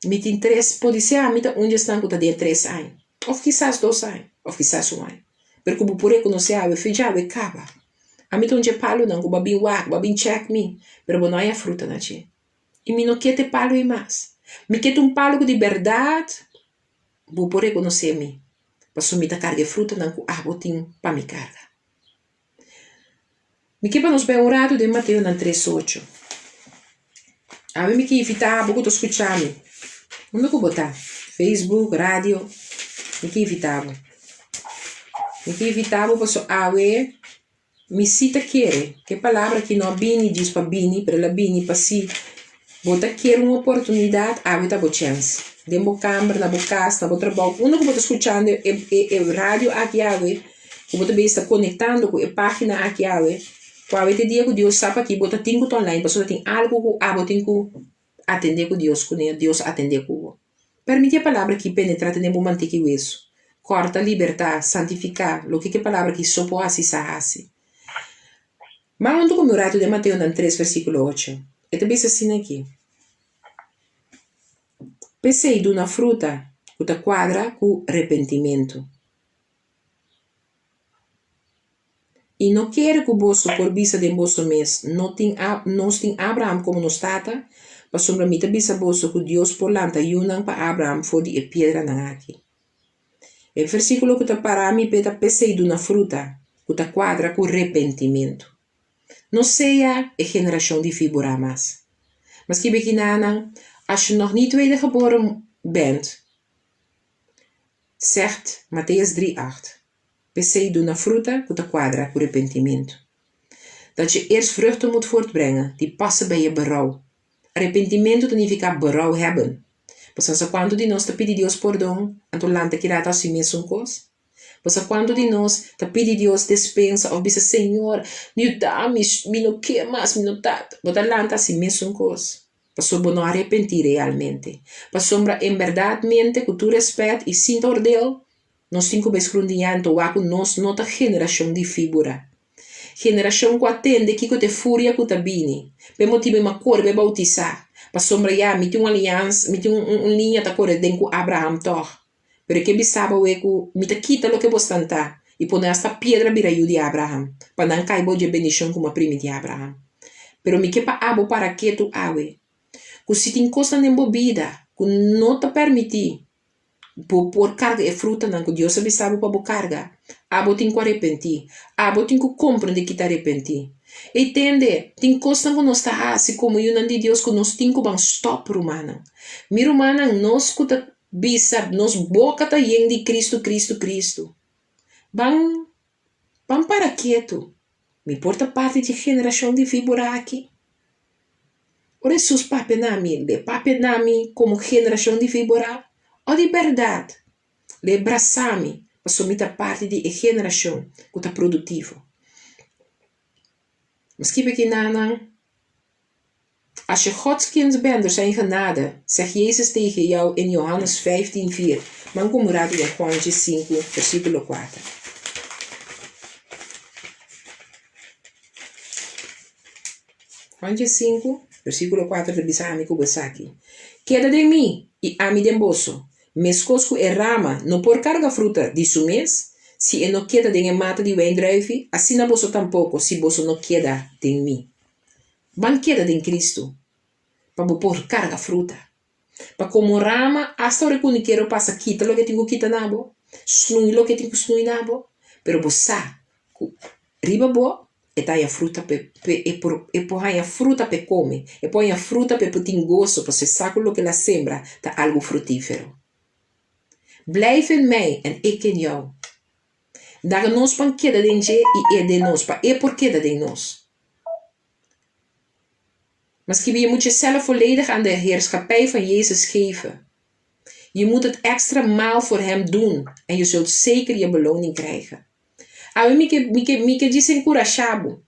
Mi tin tres, podisé ami ta un di esnan ku ta den tres aña, òf kisas dos aña, òf kisas un aña. Pero ku bo por rekonosé awe, fe djawe kaba. Ami ta un dje palunan ku bo a bin wak, bo a bin chèk mi, pero bo no haña fruta na dje. I mi no ke ta e palu ei mas. Mi ke ta un palu ku di bèrdat bo por rekonosé mi, pasobra mi ta karga e frutanan ku abo tin pa mi karga. Mi ke pa nos bai un ratu den Mateonan tres ocho. Awe mi ke invitá bo ku ta skuchá mi. Unda ku bo ta? Facebook, radio, mi ke invitá bo. Mi ke invitá bo pasobra awe mi si ta kere ku e palabra aki no a bini djis pa bini, pero el a bini pa si bo ta kere un oportunidat, awe ta bo chèns. Den bo kamber, na bo kas, na bo trabou, unda ku bo ta skuchando e e radio aki awe. Ku bo ta bes ta konektando ku e página aki awe, ku awe ta e dia ku Dios sa p'aki bo ta tin ku ta online pasobra tin algu ku abo tin ku atendé ku Dios kuné, Dios atendé ku bo. Permití e palabra aki penetrá te den bo mantika i wesu, kòrta, libertá, santifiká, loke ku e palabra aki so por hasi sa hasi. Ban huntu ku mi un ratu den Mateonan tres versíkulo ocho. E ta bisa asina aki. P'esei duna fruta ku ta kuadra ku repentimentu. I no kere ku boso por bisa den boso mes, No tin nos tin Abraham komo nos tata, pasobra mi ta bisa boso ku Dios por lanta yunan pa Abraham for di e piedranan aki. E versíkulo ku ta pará mi p'e ta p'esei duna fruta ku ta kuadra ku repentimentu. No sea e generashon di víbora mas. Maske bikinanan, as je nog niet wedergeboren bent, Zegt Mateus drie acht, P'esei duna fruta ku ta kuadra ku repentimentu. Dat je eerst vruchten moet voortbrengen die passen bij je berouw. Arepentimentu ta nifiká berouw hebben. Pasobra sa kuantu di nos ta pidi Dios pordon, anto lanta kira ta hasi mesun kos? Pasobra kuantu di nos ta pidi Dios despensa òf bisa Señor, yuda mi, mi no ke mas, mi no ta. Bo ta lanta hasi mesun kos. Pasobra bo no a arepentí realmente. Pasobra en bèrdatmente, ku tur rèspèt i sin tordel, nos tin ku bai skrundiñá anto wak ku nos no ta generashon di fíbura. Generashon ku a tende kiko ta e furia ku ta bini. P'e motibu e m'a kore bai boutisá. Pasobra ya, mi tin un aliansa, mi tin un liña ta kore den ku Abraham tòg. Pero e ke bisa bo e ku mi ta kita loke bo stantá i pone asta piedra bira yu di Abraham, pa nan kai bou dje bendishon ku mi a primiti Abraham. Pero mi ke pa abo para ketu awe, ku si tin kosnan den bo bida ku no ta permití bo por karga e frutanan ku Dios a bisa bo pa bo karga, abo tin ku arepentí. Abo tin ku komprendé ki ta arepentí. Ei tende, tin kosnan ku nos ta hasi komo yunan di Dios ku nos tin ku ban stòp, rumannan. Mi rumannan, nos ku ta Bisa, nos boka ta yen di Kristu, Kristu, Kristu. Ban, ban para ketu. Mi por ta parti dje generashon di víbora aki? Ora Hesus papia na mi, l'e papia na mi komo generashon di víbora? O di bèrdat l'e brasa mi pasobra mi ta parti di e generashon ku ta produktivo? Mi skibi aki na nan. Als je Gods kind bent door zijn genade, zegt Jezus tegen jou in Johannes 15, 4, Man ku muradu den Juan 5, versíkulo 4. Juan 5, versíkulo 4 ta bisa ami ku bo esaki, Keda den mi i ami den boso, meskos ku e rama no por karga fruta di su mes si e no keda den e mata di wijndruifi, asina boso tampoko si boso no keda den mi. Ban keda den Cristo pa bo por carga fruta. Pa como rama, hasta ora cu unikero pasa kita loke tin cu kita na bo, snui loke tin cu snui na bo, pero bo sa cu riba bo e ta haya fruta p'e p'e e por e por haya fruta p'e come, e por haya fruta p'e por tin goso pasobra e sa cu loke el a sembra ta algo frutífero. Blijf in mij en ik in jou. Laga nos pan keda den dje i e den nos, pa e por keda den nos. Maske je moet jezelf volledig aan de heerschappij van Jezus geven. Je moet het extra maal voor hem doen en je zult zeker je beloning krijgen. Awe mi ke mi ke mi ke djis enkurashá bo.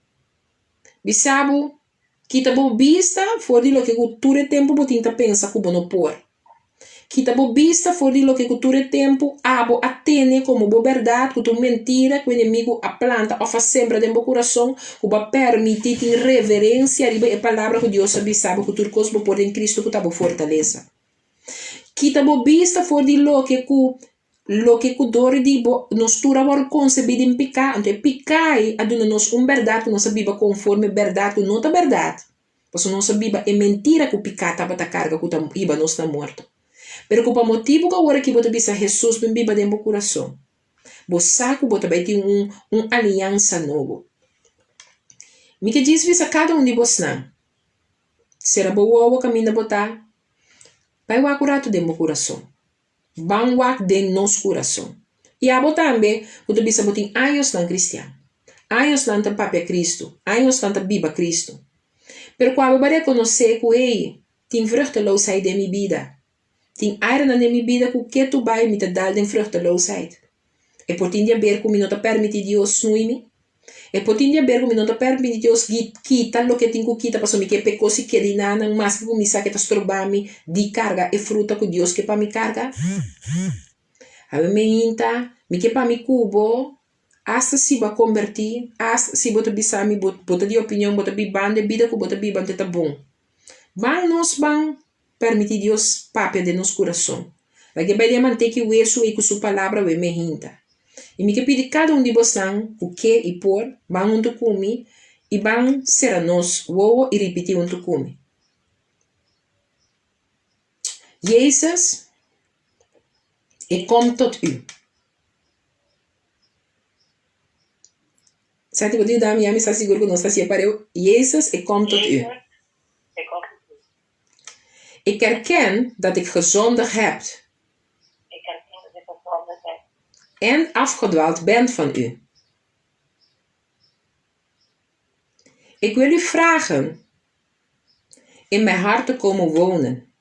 Bisa bo, kita bo bista for di loke ku tur e tempu bo tin ta pensa ku bo no por. Kita bo bista for di loke ku tur e tempu abo a tene komo bo bèrdat ku ta un mentira ku enemigu a planta òf a sembra den bo kurason ku bo a pèrmití tin reverensia riba e palabra ku Dios a bisa bo ku tur kos bo por den Kristu ku ta bo fortalesa. Kita bo bista for di loke ku loke ku dor di bo nos tur a wòrdu konsebí den piká anto e piká ei a duna nos un bèrdat ku nos a biba konforme bèrdat ku no ta bèrdat. Pasobra nos a biba e mentira ku piká tabata karga ku ta hiba nos na morto. Pero ku pa motibu ku awor aki bo ta bisa Hesus bin biba den bo kurason, bo sa ku bo ta bai tin un un aliansa nobo. Mi ke djis bisa kada un di bosnan, sera bo wowo kaminda bo ta, bai wak un ratu den bo kurason. Ban wak den nos kurason. I abo tambe ku ta bisa bo tin añosnan kristian. Añosnan ta papia Kristu. Añosnan ta biba Kristu. Pero ku abo bo a rekonosé ku, hey, tin vruchteloosheid den mi bida. Tin areanan den mi bida ku ketu bai mi ta dal den vruchteloosheid. E por tin di aber ku mi no ta permití Dios snui mi. E por tin di aber ku mi no ta permití Dios kita loke tin ku kita pasobra mi ke p'e kos i keda i nanan maske ku mi sa ke ta stroba mi di karga e fruta ku Dios ke pa mi karga. Awe mi hinta, mi ke pa mi ku bo, asta si bo a kombertí, asta si bo ta bisa mi bo bo ta di opinion, bo ta bibando e bida ku bo ta biba anto ta bon. Ban nos ban permití Dios papia den nos kurason. Laga e bai den manteka i wesu ei ku su palabra wei me hinta. I mi ke pidi kada un di bosnan ku ke i por, ban huntu ku mi i ban sera nos wowo i ripití huntu ku mi. Jezus, ik kom tot u. Santi, bo ta yuda mi? Ya mi sa sigur ku nos ta hasié pareu. Jezus, ik kom tot u. Ik erken dat ik gezondigd heb. En afgedwaald ben van u. Ik wil u vragen in mijn hart te komen wonen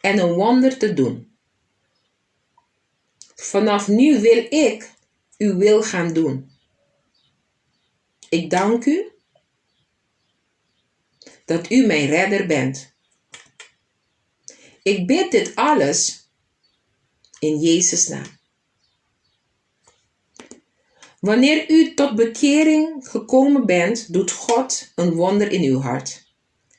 en een wonder te doen. Vanaf nu wil ik uw wil gaan doen. Ik dank u. Dat U mijn redder bent. Ik bid dit alles in Jezus' naam. Wanneer u tot bekering gekomen bent, doet God een wonder in uw hart.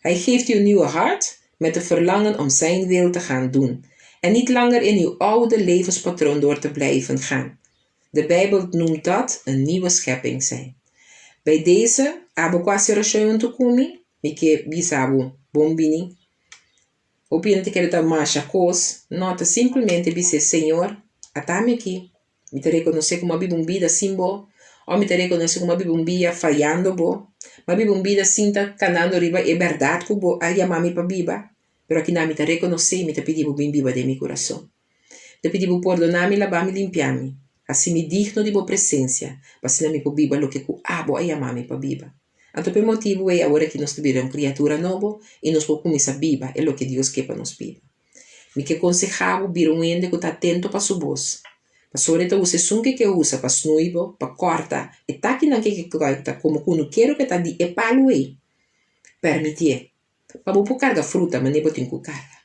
Hij geeft u een nieuwe hart met de verlangen om Zijn wil te gaan doen en niet langer in uw oude levenspatroon door te blijven gaan. De Bijbel noemt dat een nieuwe schepping zijn. Bij deze, abo ku hasi orashon huntu ku mi, mi ke bisa bo, bon bini. Hopi hende ta kere ta masha kos, no, ta simplemente bis'é, Señor, ata mi aki. Mi ta rekonosé ku mi a biba un bida sin bo, òf mi ta rekonosé ku mi a biba un bia fayando bo, mi a biba un bida sin ta kanando riba e bèrdat ku bo a yama mi pa biba, pero akinan mi ta rekonosé i mi ta pidi bo bin biba den mi kurason. Mi ta pidi bo pordoná mi, labá mi, limpiá mi, hasi mi digno di bo presensia, pa asina mi por biba loke ku abo a yama mi pa biba. Anto pa e motibu ei awor aki nos ta bira un kriatura nobo i nos por kuminsá biba e loke Dios ke pa nos biba. Mi ke konsehá bo bira un hende ku ta atento pa su bos. Pasobra e ta usa esun ke ke usa pa snui bo, pa kòrta e takinan ke ke kòrta komo kunukero ke ta di e palu ei. Pèrmitié pa bo por karga fruta manera bo tin ku karga.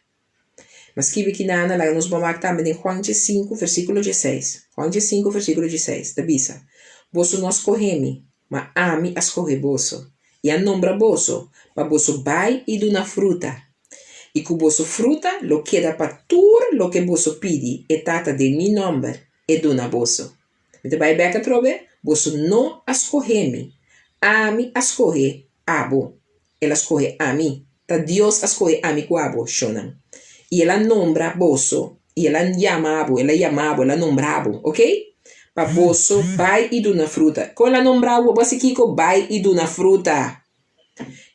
Ma skibi kinana laga nos bon wak tambe den Juan diesinku versíkulo dieseis. Juan diesinku versíkulo dieseis ta bisa, Boso no a skohe mi, ma ami a skohe boso, i a nombra boso pa boso bai i duna fruta, i ku boso fruta lo keda pa tur loke boso pidi e Tata den mi nòmber, e duna boso. Mi ta bai bèk atrobe, boso no a skohe mi, ami a skohe abo. El a skohe ami. Ta Dios a skohe ami ku abo, shonnan. I el a nombra boso, i el a yama abo, el a yama bo, el a nombra bo, oke? Pa boso bai i duna fruta. Kon el a nombra bo? Bo hasi kiko? Bai i duna fruta.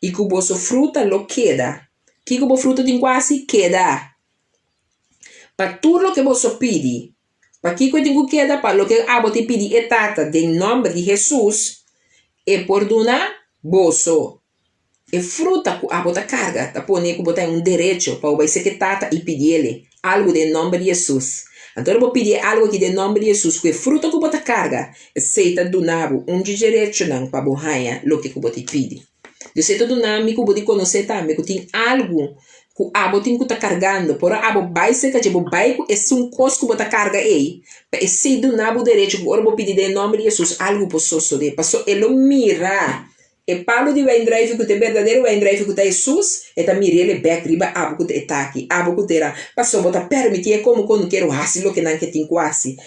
I ku boso fruta lo keda. Kiko bo fruta tin ku hasi? Keda. Pa tur loke boso pidi. Pakiko e tin ku keda? Pa loke abo tin pidi e Tata den nòmber di Hesus, e por duna boso. E fruta ku abo ta karga ta pone ku bo ta un derecho pa bo bai seke Tata i pidiele algu den nòmber di Hesus. Anto ora bo pidi e algu aki den nòmber di Hesus ku e fruta ku bo ta karga, esei ta duna bo un dje derechonan pa bo haña loke ku bo tin pidi. Dus e ta duna mi ku bo di konosé tambe ku tin algu ku abo tin ku ta kargando. Por ora abo bai serka dje, bo bai ku esun kos ku bo ta karga ei, pa esei duna bo derecho ku ora bo pidi den nòmber di Hesus algu por sosodé. Pasobra e lo mira e palu di wijndruiven ku ta e berdadero wijndruiven ku ta Hesus, e ta mir'el e bèk riba abo ku ta e taki, abo ku ta e ra. Pasobra bo ta pèrmitié komo konukero hasi loke nan ke tin ku hasi.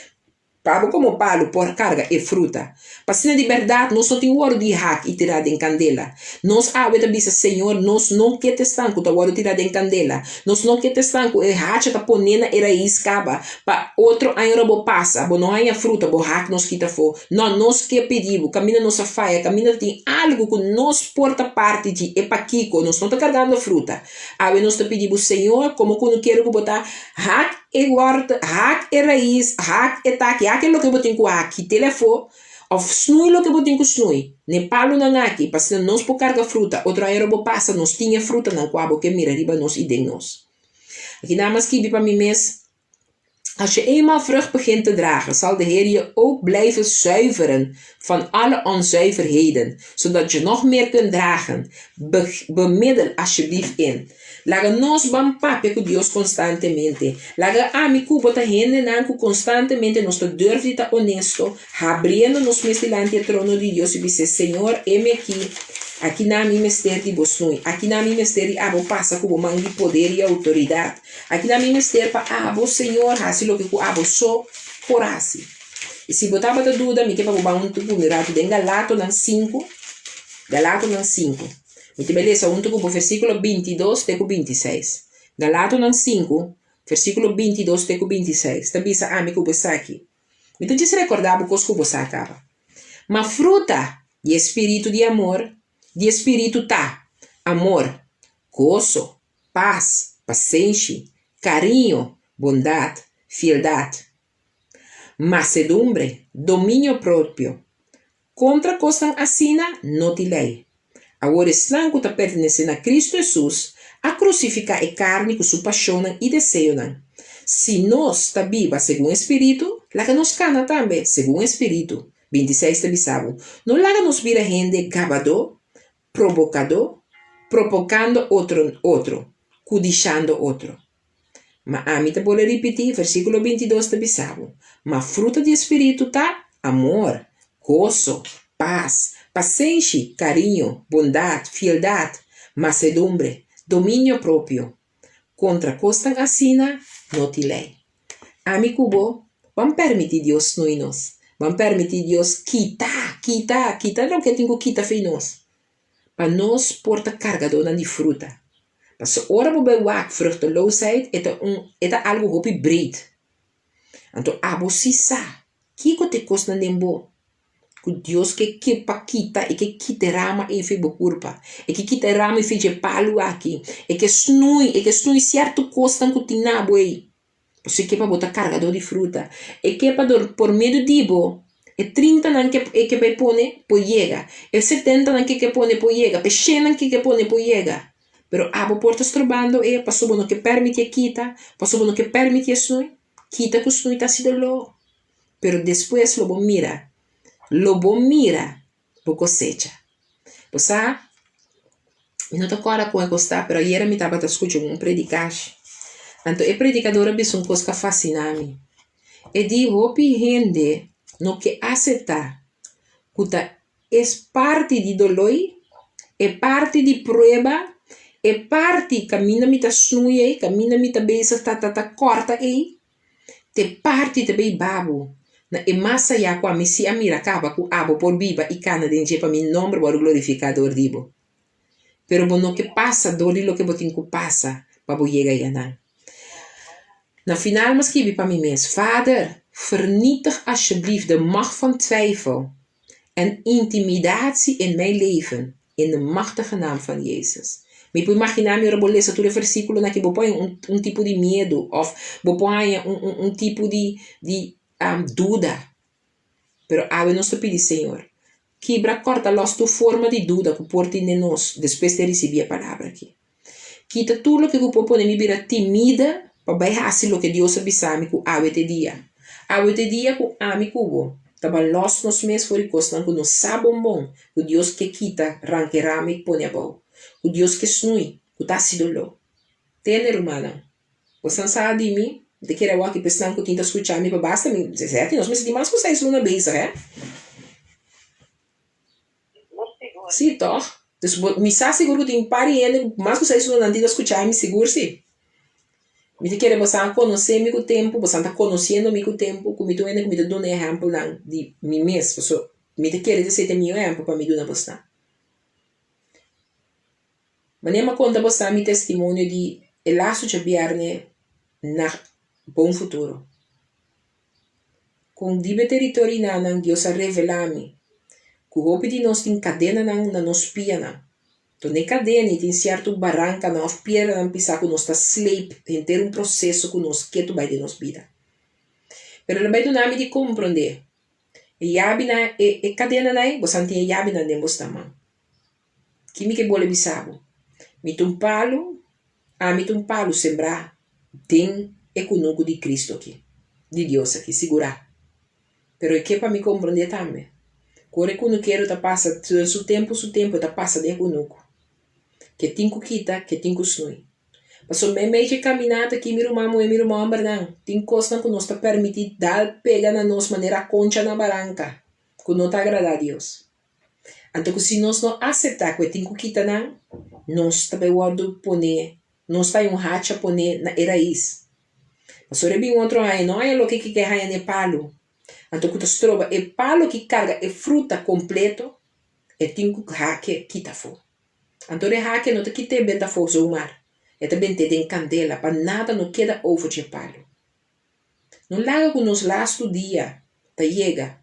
Pa bo komo palu por karga e fruta. Pa asina di bèrdat nos no tin wòrdu di hak i tirá den kandela. Nos awe ta bisa, Señor, nos no ke ta esnan ku ta wòrdu tirá den kandela. Nos no ke ta esnan ku e hacha ta poné na e rais kaba pa otro aña ora bo pasa, bo no haña fruta, bo hak nos kita afó. No, nos ke pidi bo, kaminda nos a faya, kaminda tin algu ku nos por ta parti di e pakiko nos no ta kargando fruta. Awe nos ta pidi bo, Señor, komo ku no kere ku bo ta hak E wòrtel, hak e rais, hak e taki, hak e loke bo tin ku hak, kit'el afó, òf snui loke bo tin ku snui. N'e palunan aki, pa asina nos por karga fruta. Otro aña ora bo pasa, nos tin e frutanan ku abo ke mira riba nos i den nos. Aki nan a skibi pa mi mes, Als je eenmaal vrucht begint te dragen, zal de Heer je ook blijven zuiveren van alle onzuiverheden, zodat je nog meer kunt dragen. Bemiddel alsjeblieft in. Laga nos ban papia ku Dios konstantemente. Laga ami ku bo ta hendenan ku konstantemente nos ta durf di ta onesto, habriendo nos mes dilanti e trono di Dios i bis'é, Señor, heme aki, akinan mi mester di bo snui, akinan mi mester di abo pasa ku bo man di poder i outoridat, akinan mi mester pa abo, Señor, hasi loke ku abo so por hasi. I si bo tabata duda, mi ke pa bo ban huntu ku mi ratu den Galatonan sinku, Galatonan sinku. Mi ta bai lesa huntu ku bo versíkulo bintidos te ku bintiseis. Galatonan sinku, versíkulo bintidos te ku bintiseis, ta bisa ami ku bo esaki. Mi ta djis rekordá bo kos ku bo sa kaba. Ma fruta di e spiritu di amor, di e spiritu ta, amor, goso, pas, pasenshi, kariño, bondat, fieldat, masedumbre, dominio propio. Kontra kosnan asina no tin lei. Awor esnan ku ta pertenesé na Kristu Hesus a krusifiká e karni ku su pashonnan i deseonan. Si nos ta biba segun e spiritu, laga nos kana tambe segun e spiritu. Bintiseis ta bisa bo, No laga nos bira hende gabadó, probokadó. Propokando otro otro, kudishando otro. Ma ami ta bolbe ripití, versíkulo 22 ta bisa bo, Ma fruta di e spiritu ta, amor, goso, pas, pasenshi, kariño, bondat, fieldat, masedumbre, dominio propio. Kontra kosnan asina no tin lei. Ami ku bo, ban pèrmití Dios snui nos. Ban pèrmití Dios kita, kita, kita loke tin ku kita fei nos. Pa nos por ta kargadónan di fruta. Pasobra ora bo bai wak vruchteloosheid e ta un e ta algu hopi breed. Anto abo si sa kiko ta e kosnan den bo ku Dios ke ke pa kita, e ke kita e rama ei for bo kurpa, e ke kita e rama ei for dje palu aki, e ke snui, e ke snui sierto kosnan ku tin na bo ei. Pasobra e ke pa bo ta kargadó di fruta. E ke pa dor por medio di bo e trintanan ke e ke bai pone por yega, e setentanan ke ke pone por yega, p'e shennan ke ke pone por yega. Pero abo por ta strobando e pasobra bo no ke pèrmití e kita, pasobra bo no ke pèrmití e snui. Kita ku snui ta hasi doló. Pero despues lo bo mira, lo bo mira bo kosecha. Bo sa, mi no ta kòrda kon e kos ta, pero ayera mi tabata skucha un predikashi. Anto e predikador a bisa un kos ku a fasiná mi. E di, Hopi hende no ke aseptá ku ta es parti di doloi, e parti di prueba, e parti kaminda mi ta snoei ei, kaminda mi ta bezig ta ta ta kòrta ei, Te parti ta bay babo na e mas ayá ku ami si a mira kaba ku abo por biba i kana den dje pa mi nomber wòrdu glorifiká dor di bo. Pero bo no ke pasa dor di loke bo tin ku pasa pa bo yega ayanan. Na final mi a skibi pa mi mes, Vader, vernietig alsjeblieft de macht van twijfel en intimidatie in mijn leven in de machtige naam van Jezus. Mi por imaginá mi ora bo lesa tur e versíkulonan aki bo por haña un un tipo di miedu òf bo por haña un un un tipo di di duda. Pero awe nos ta pidi Señor, kibra kòrta lòs tur forma di duda ku por tin den nos despues di risibí e palabra aki. Kita tur loke ku por pone mi bira timida pa bai hasi loke Dios a bisa mi ku awe ta e dia. Awe ta e dia ku ami ku bo ta ban lòs nos mes for di kosnan ku nos sa bon bon ku Dios ke kita, ranka e rama i pone abou, ku Dios ke snui, ku ta hasi doló. Tende, rumannan, bosan sa di mi, mi ta kere awor ki pa esnan ku tin ta skucha mi pa basta mi, sèti nos mester tin mas ku seis luna bezig, hè. Sí, tòg? Dus bo, mi sa sigur ku tin un par di hende ku mas ku seis luna nan tin ta skucha mi sigur sí. Mi ta kere bosan a konosé mi ku tempu, bosan ta konosiendo mi ku tempu, ku mi ta un hende ku mi ta duna ehèmpelnan di mi mes, pasobra mi ta kere esei ta e mihó ehèmpel pa mi duna bosnan. Manera mi a konta bosan mi testimonio di e lastu djabièrnè na Bon Futuro. Kon di be teritorinanan Dios a revelá mi ku hopi di nos tin kadenanan na nos pianan. Dor e kadena i tin sierto barankanan òf piedranan pisá ku nos ta sleip henter un proseso ku nos ketu bai den nos bida. Pero el a bai duna mi di komprondé e yabinan e e kadenanan ei bosan tin e yabinan den bosnan man. Ki mi ke bole bisa bo? Mi ta un palu, ami ta un palu sembrá den e kunuku di Cristo aki, di Dios aki, sigurá. Pero e ke pa mi komprondé tambe, ku ora e kunukero ta pasa den su tempu su tempu e ta pasa den e kunuku, ke tin ku kita, ke tin ku snui. Pasobra meimei dje kaminata aki, mi ruman muhé, mi ruman hòmbernan, tin kosnan ku nos ta permití dal pega na nos manera koncha na baranka, ku no ta agradá Dios. Anto ku si nos no aseptá ku e tin ku kita nan, nos ta bai wòrdu poné, nos ta hay un hacha poné na e rais. Pasobra e bin otro aña, no haña loke ke ke haña na e palu. Anto ku ta stroba e palu ki karga e fruta kompleto, e tin ku hake kita afó. Anto ora e hake no ta kit'é benta afó zomaar, e ta bent'é den kandela pa nada no keda over dje palu. No laga ku nos lastu dia ta yega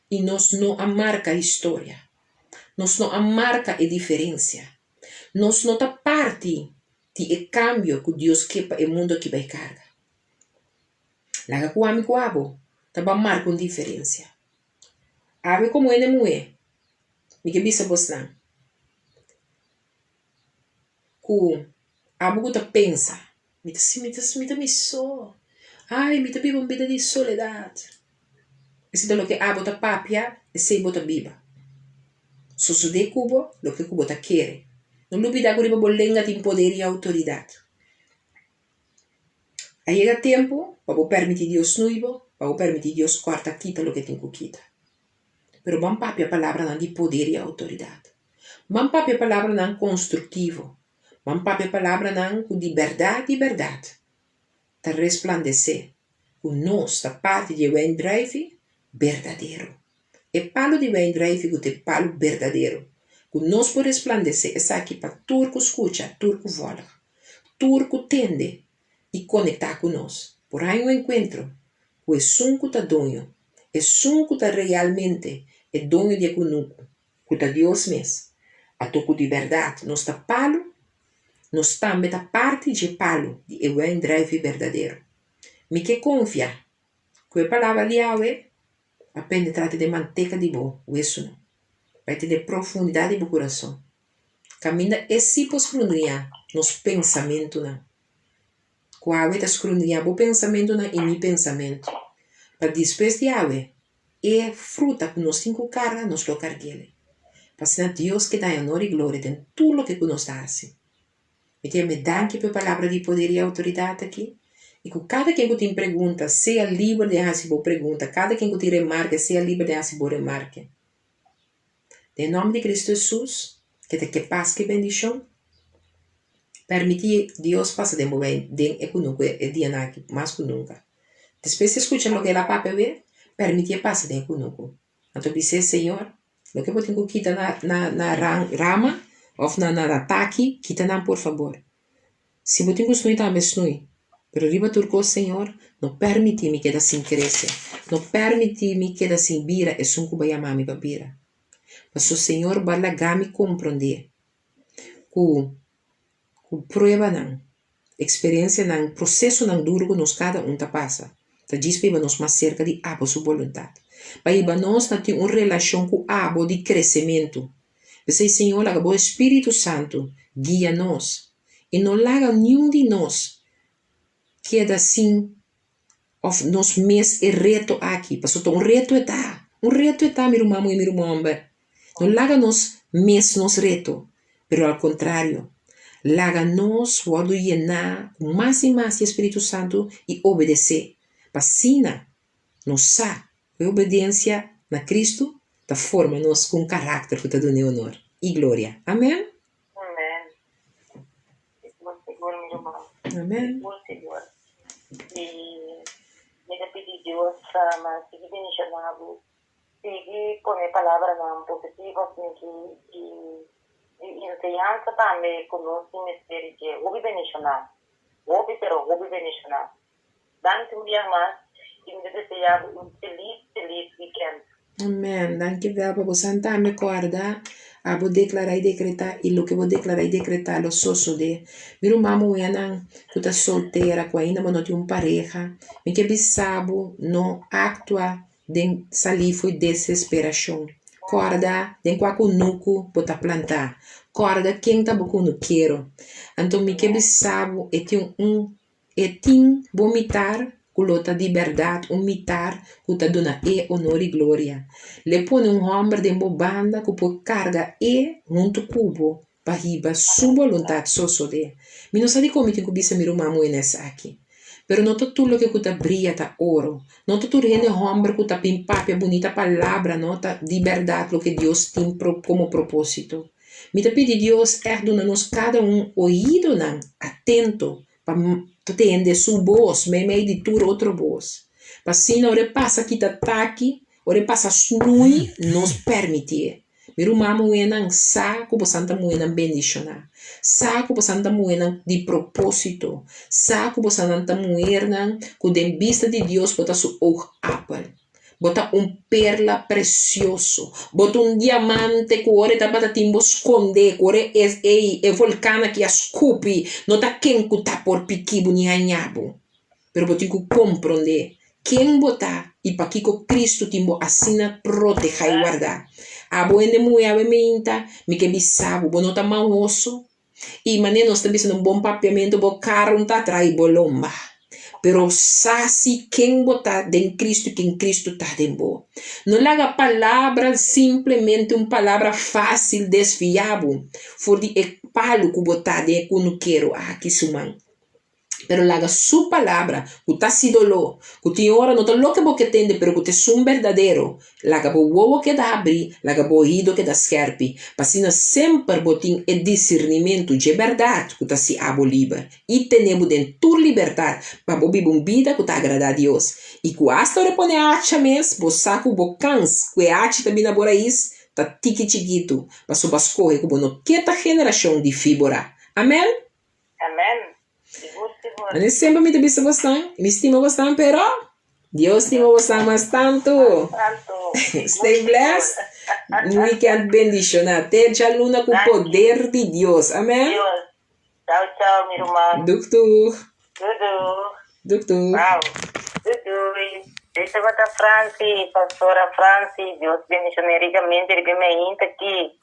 i nos no a marka historia. Nos no a marka e diferensia. Nos no ta parti di e kambio ku Dios ke pa e mundu aki bai karga. Laga ku ami ku abo ta ban marka un diferensia. Awe komo hende muhé, mi ke bisa bosnan ku abo ku ta pensa Mi ta si mi ta mi ta mi so. Ai, mi ta biba un bida di soledat. Esei ta loke abo ta papia, esei bo ta biba. Sosodé ku bo loke ku bo ta kere. No lubidá ku riba bo lenga tin poder i outoridat. A yega tempu pa bo permití Dios snui bo, pa bo permití Dios kòrta kita loke tin ku kita. Pero ban papia palabranan di poder i outoridat. Ban papia palabranan konstruktivo. Ban papia palabranan ku di bèrdat di bèrdat ta resplandesé ku nos ta parti di e wendrùifi berdadero. E palu di wendrùifi ku ta e palu berdadero, ku nos por resplandesé esaki pa tur ku skucha, tur ku vòlg, tur ku tende i konektá ku nos por haña un enkuentro ku esun ku ta doño, esun ku ta realmente e doño di e kunuku, ku ta Dios mes. Anto ku di bèrdat nos ta palu, nos tambe ta parti dje palu di e wendrùifi berdadero. Mi ke konfia ku e palabra di Yahweh a penetrá te den manteka di bo wesunan, bai te den profundidat di bo kurason. Kaminda e sí por skrundriá nos pensamentunan. Ku awe ta skrundriá bo pensamentunan i mi pensamentu. Pa despues di awe, e fruta ku nos tin ku karga, nos lo karg'el. Pa asina Dios keda haña honor i gloria den tur loke ku nos ta hasi. Mi ta yam'é danki pa e palabra di poder i outoridat aki. I ku kada ken ku tin pregunta, sea liber di hasi bo pregunta. Kada ken ku tin remarke, sea liber di hasi bo remarke. Den nòmber di Kristu Hesus, ke ta ke pas ke bendishon, pèrmití Dios pasa den bo den e kunuku e dianan aki mas ku nunka. Despues di skucha loke el a papia awe, pèrmití e pasa den e kunuku. Anto bis'é, Señor, loke bo tin ku kita na na na rama òf na na taki, kita nan por fabor. Si bo tin ku snui tambe snui, pero riba tur kos Señor, no permití mi keda sin krese, no permití mi keda sin bira esun ku bo a yama mi pa bira. Paso Señor bo a laga mi komprondé ku ku pruebanan, eksperensianan, prosesonan duru ku nos kada un ta pasa, ta djis pa hiba nos mas serka di abo su boluntat, pa hiba nos na tin un relashon ku abo di kresementu. P'esei, Señor, laga bo Spiritu Santu guia nos i no laga niun di nos keda sin òf nos mes e reto aki, pasobra ta un reto e ta, un reto e ta, mi ruman muhé, mi ruman hòmber. No laga nos mes nos reto, pero al kontrario, laga nos wòrdu yená ku mas i mas di e Spiritu Santu i obedesé, pa asina nos sa ku e obedensia na Kristu ta forma nos ku un karakter ku ta dun'é onor i gloria. Amèn. Amèn. Sigur, sigur, mi ruman. Amèn. Sigur, sigur. I mi ta pidi Dios pa mas sigui bendishoná bo, sigui pone palabranan positivo asin'aki i di enseñansa tambe ku nos tin mester di dje. Hopi bendishoná. Hopi, pero hopi bendishoná. Danki un bia mas y mi ta desea bo un feliz feliz weekend. Amen danki wel pa bo santa mi corda abo declara y decreta y loke bo declara y decreta lo sosode mi ruman muhernan cu ta soltera cu ainda bo no tin un pareha mi ke bisa bo no actua den sali fo'i desesperacion corda den cua cunucu bo ta planta corda ken ta bo cunukero anto mi ke bisa bo e tin un E tin bo mitar ku lo ta di bèrdat un mitar ku ta duna E onor i gloria. L'e pone un hòmber den bo banda ku por karga E huntu ku bo pa hiba Su boluntat sosodé. Mi no sa dikon mi tin ku bisa mi ruman muhé na esaki. Pero no ta tur loke ku ta bria ta oro. No ta tur hende hòmber ku ta bin papia bunita palabra no ta di bèrdat loke Dios tin komo propósito. Mi ta pidi Dios ègt duna nos kada un oidonan atento pa tende su bos meimei di tur otro bos, pa asina ora e pasa kita taki, ora e pasa snui, nos permitié. Mi ruman muhénan sa ku bo santa muhénan bendishoná, sa ku bo santa muhénan di propósito, sa ku bo sannan ta muhernan ku den bista di Dios bo ta su oogappel. Bo ta un perla precioso. Bo ta un diamante cu ora e tabata tin bo sconde, cu ora e e volcan aki a scupi, no ta ken cu ta por piki bo ni haña bo. Pero bo tin cu compronde ken bo ta y pakico Cristo tin bo asina proteha y warda. Abo hende muhe awe meinta, mi ke bisa bo, bo no ta mahoso, Y manera nos ta bisa na un bon papiamento, bo carro no ta atrae bo lomba. Pero sa si ken bo ta den Cristo y ken Cristo ta den bo. No laga palabra, simplemente un palabra fácil desviá bo for di e palu ku bo ta den e kunukero aki su man. Pero laga su palabra, ku ta hasi doló, ku tin ora no ta loke bo ke tende pero ku ta esun berdadero, laga bo wowo keda habrí, laga bo oido keda skèrpi, pa asina semper bo tin e disirnimentu dje bèrdat ku ta hasi abo liber i tene bo den tur libertat pa bo biba un bida ku ta agradá Dios. I ku asta ora e pone hacha mes, bo sa ku bo kans ku e hachi ta bini na bo rais ta tiki chikitu, pasobra bo a skohe ku bo no ke ta generashon di víbora. Amèn! Amen. Sigur, sigur. Mane semper mi ta bisa bosnan, mi stima bosnan pero Dios stima bosnan mas tantu. Mas tantu. Sigur, Stay sigur. blessed. Un weekend bendiciona. Te djaluna cu Danki. poder di Dios. Amen. Dios. Chao, chao, mi ruman. Duk duk. Dudu. Duk duk. Wow. Dudui. Esei tabata Franci, Pastora Franci. Dios bendicione ricamente riba e mainta aki.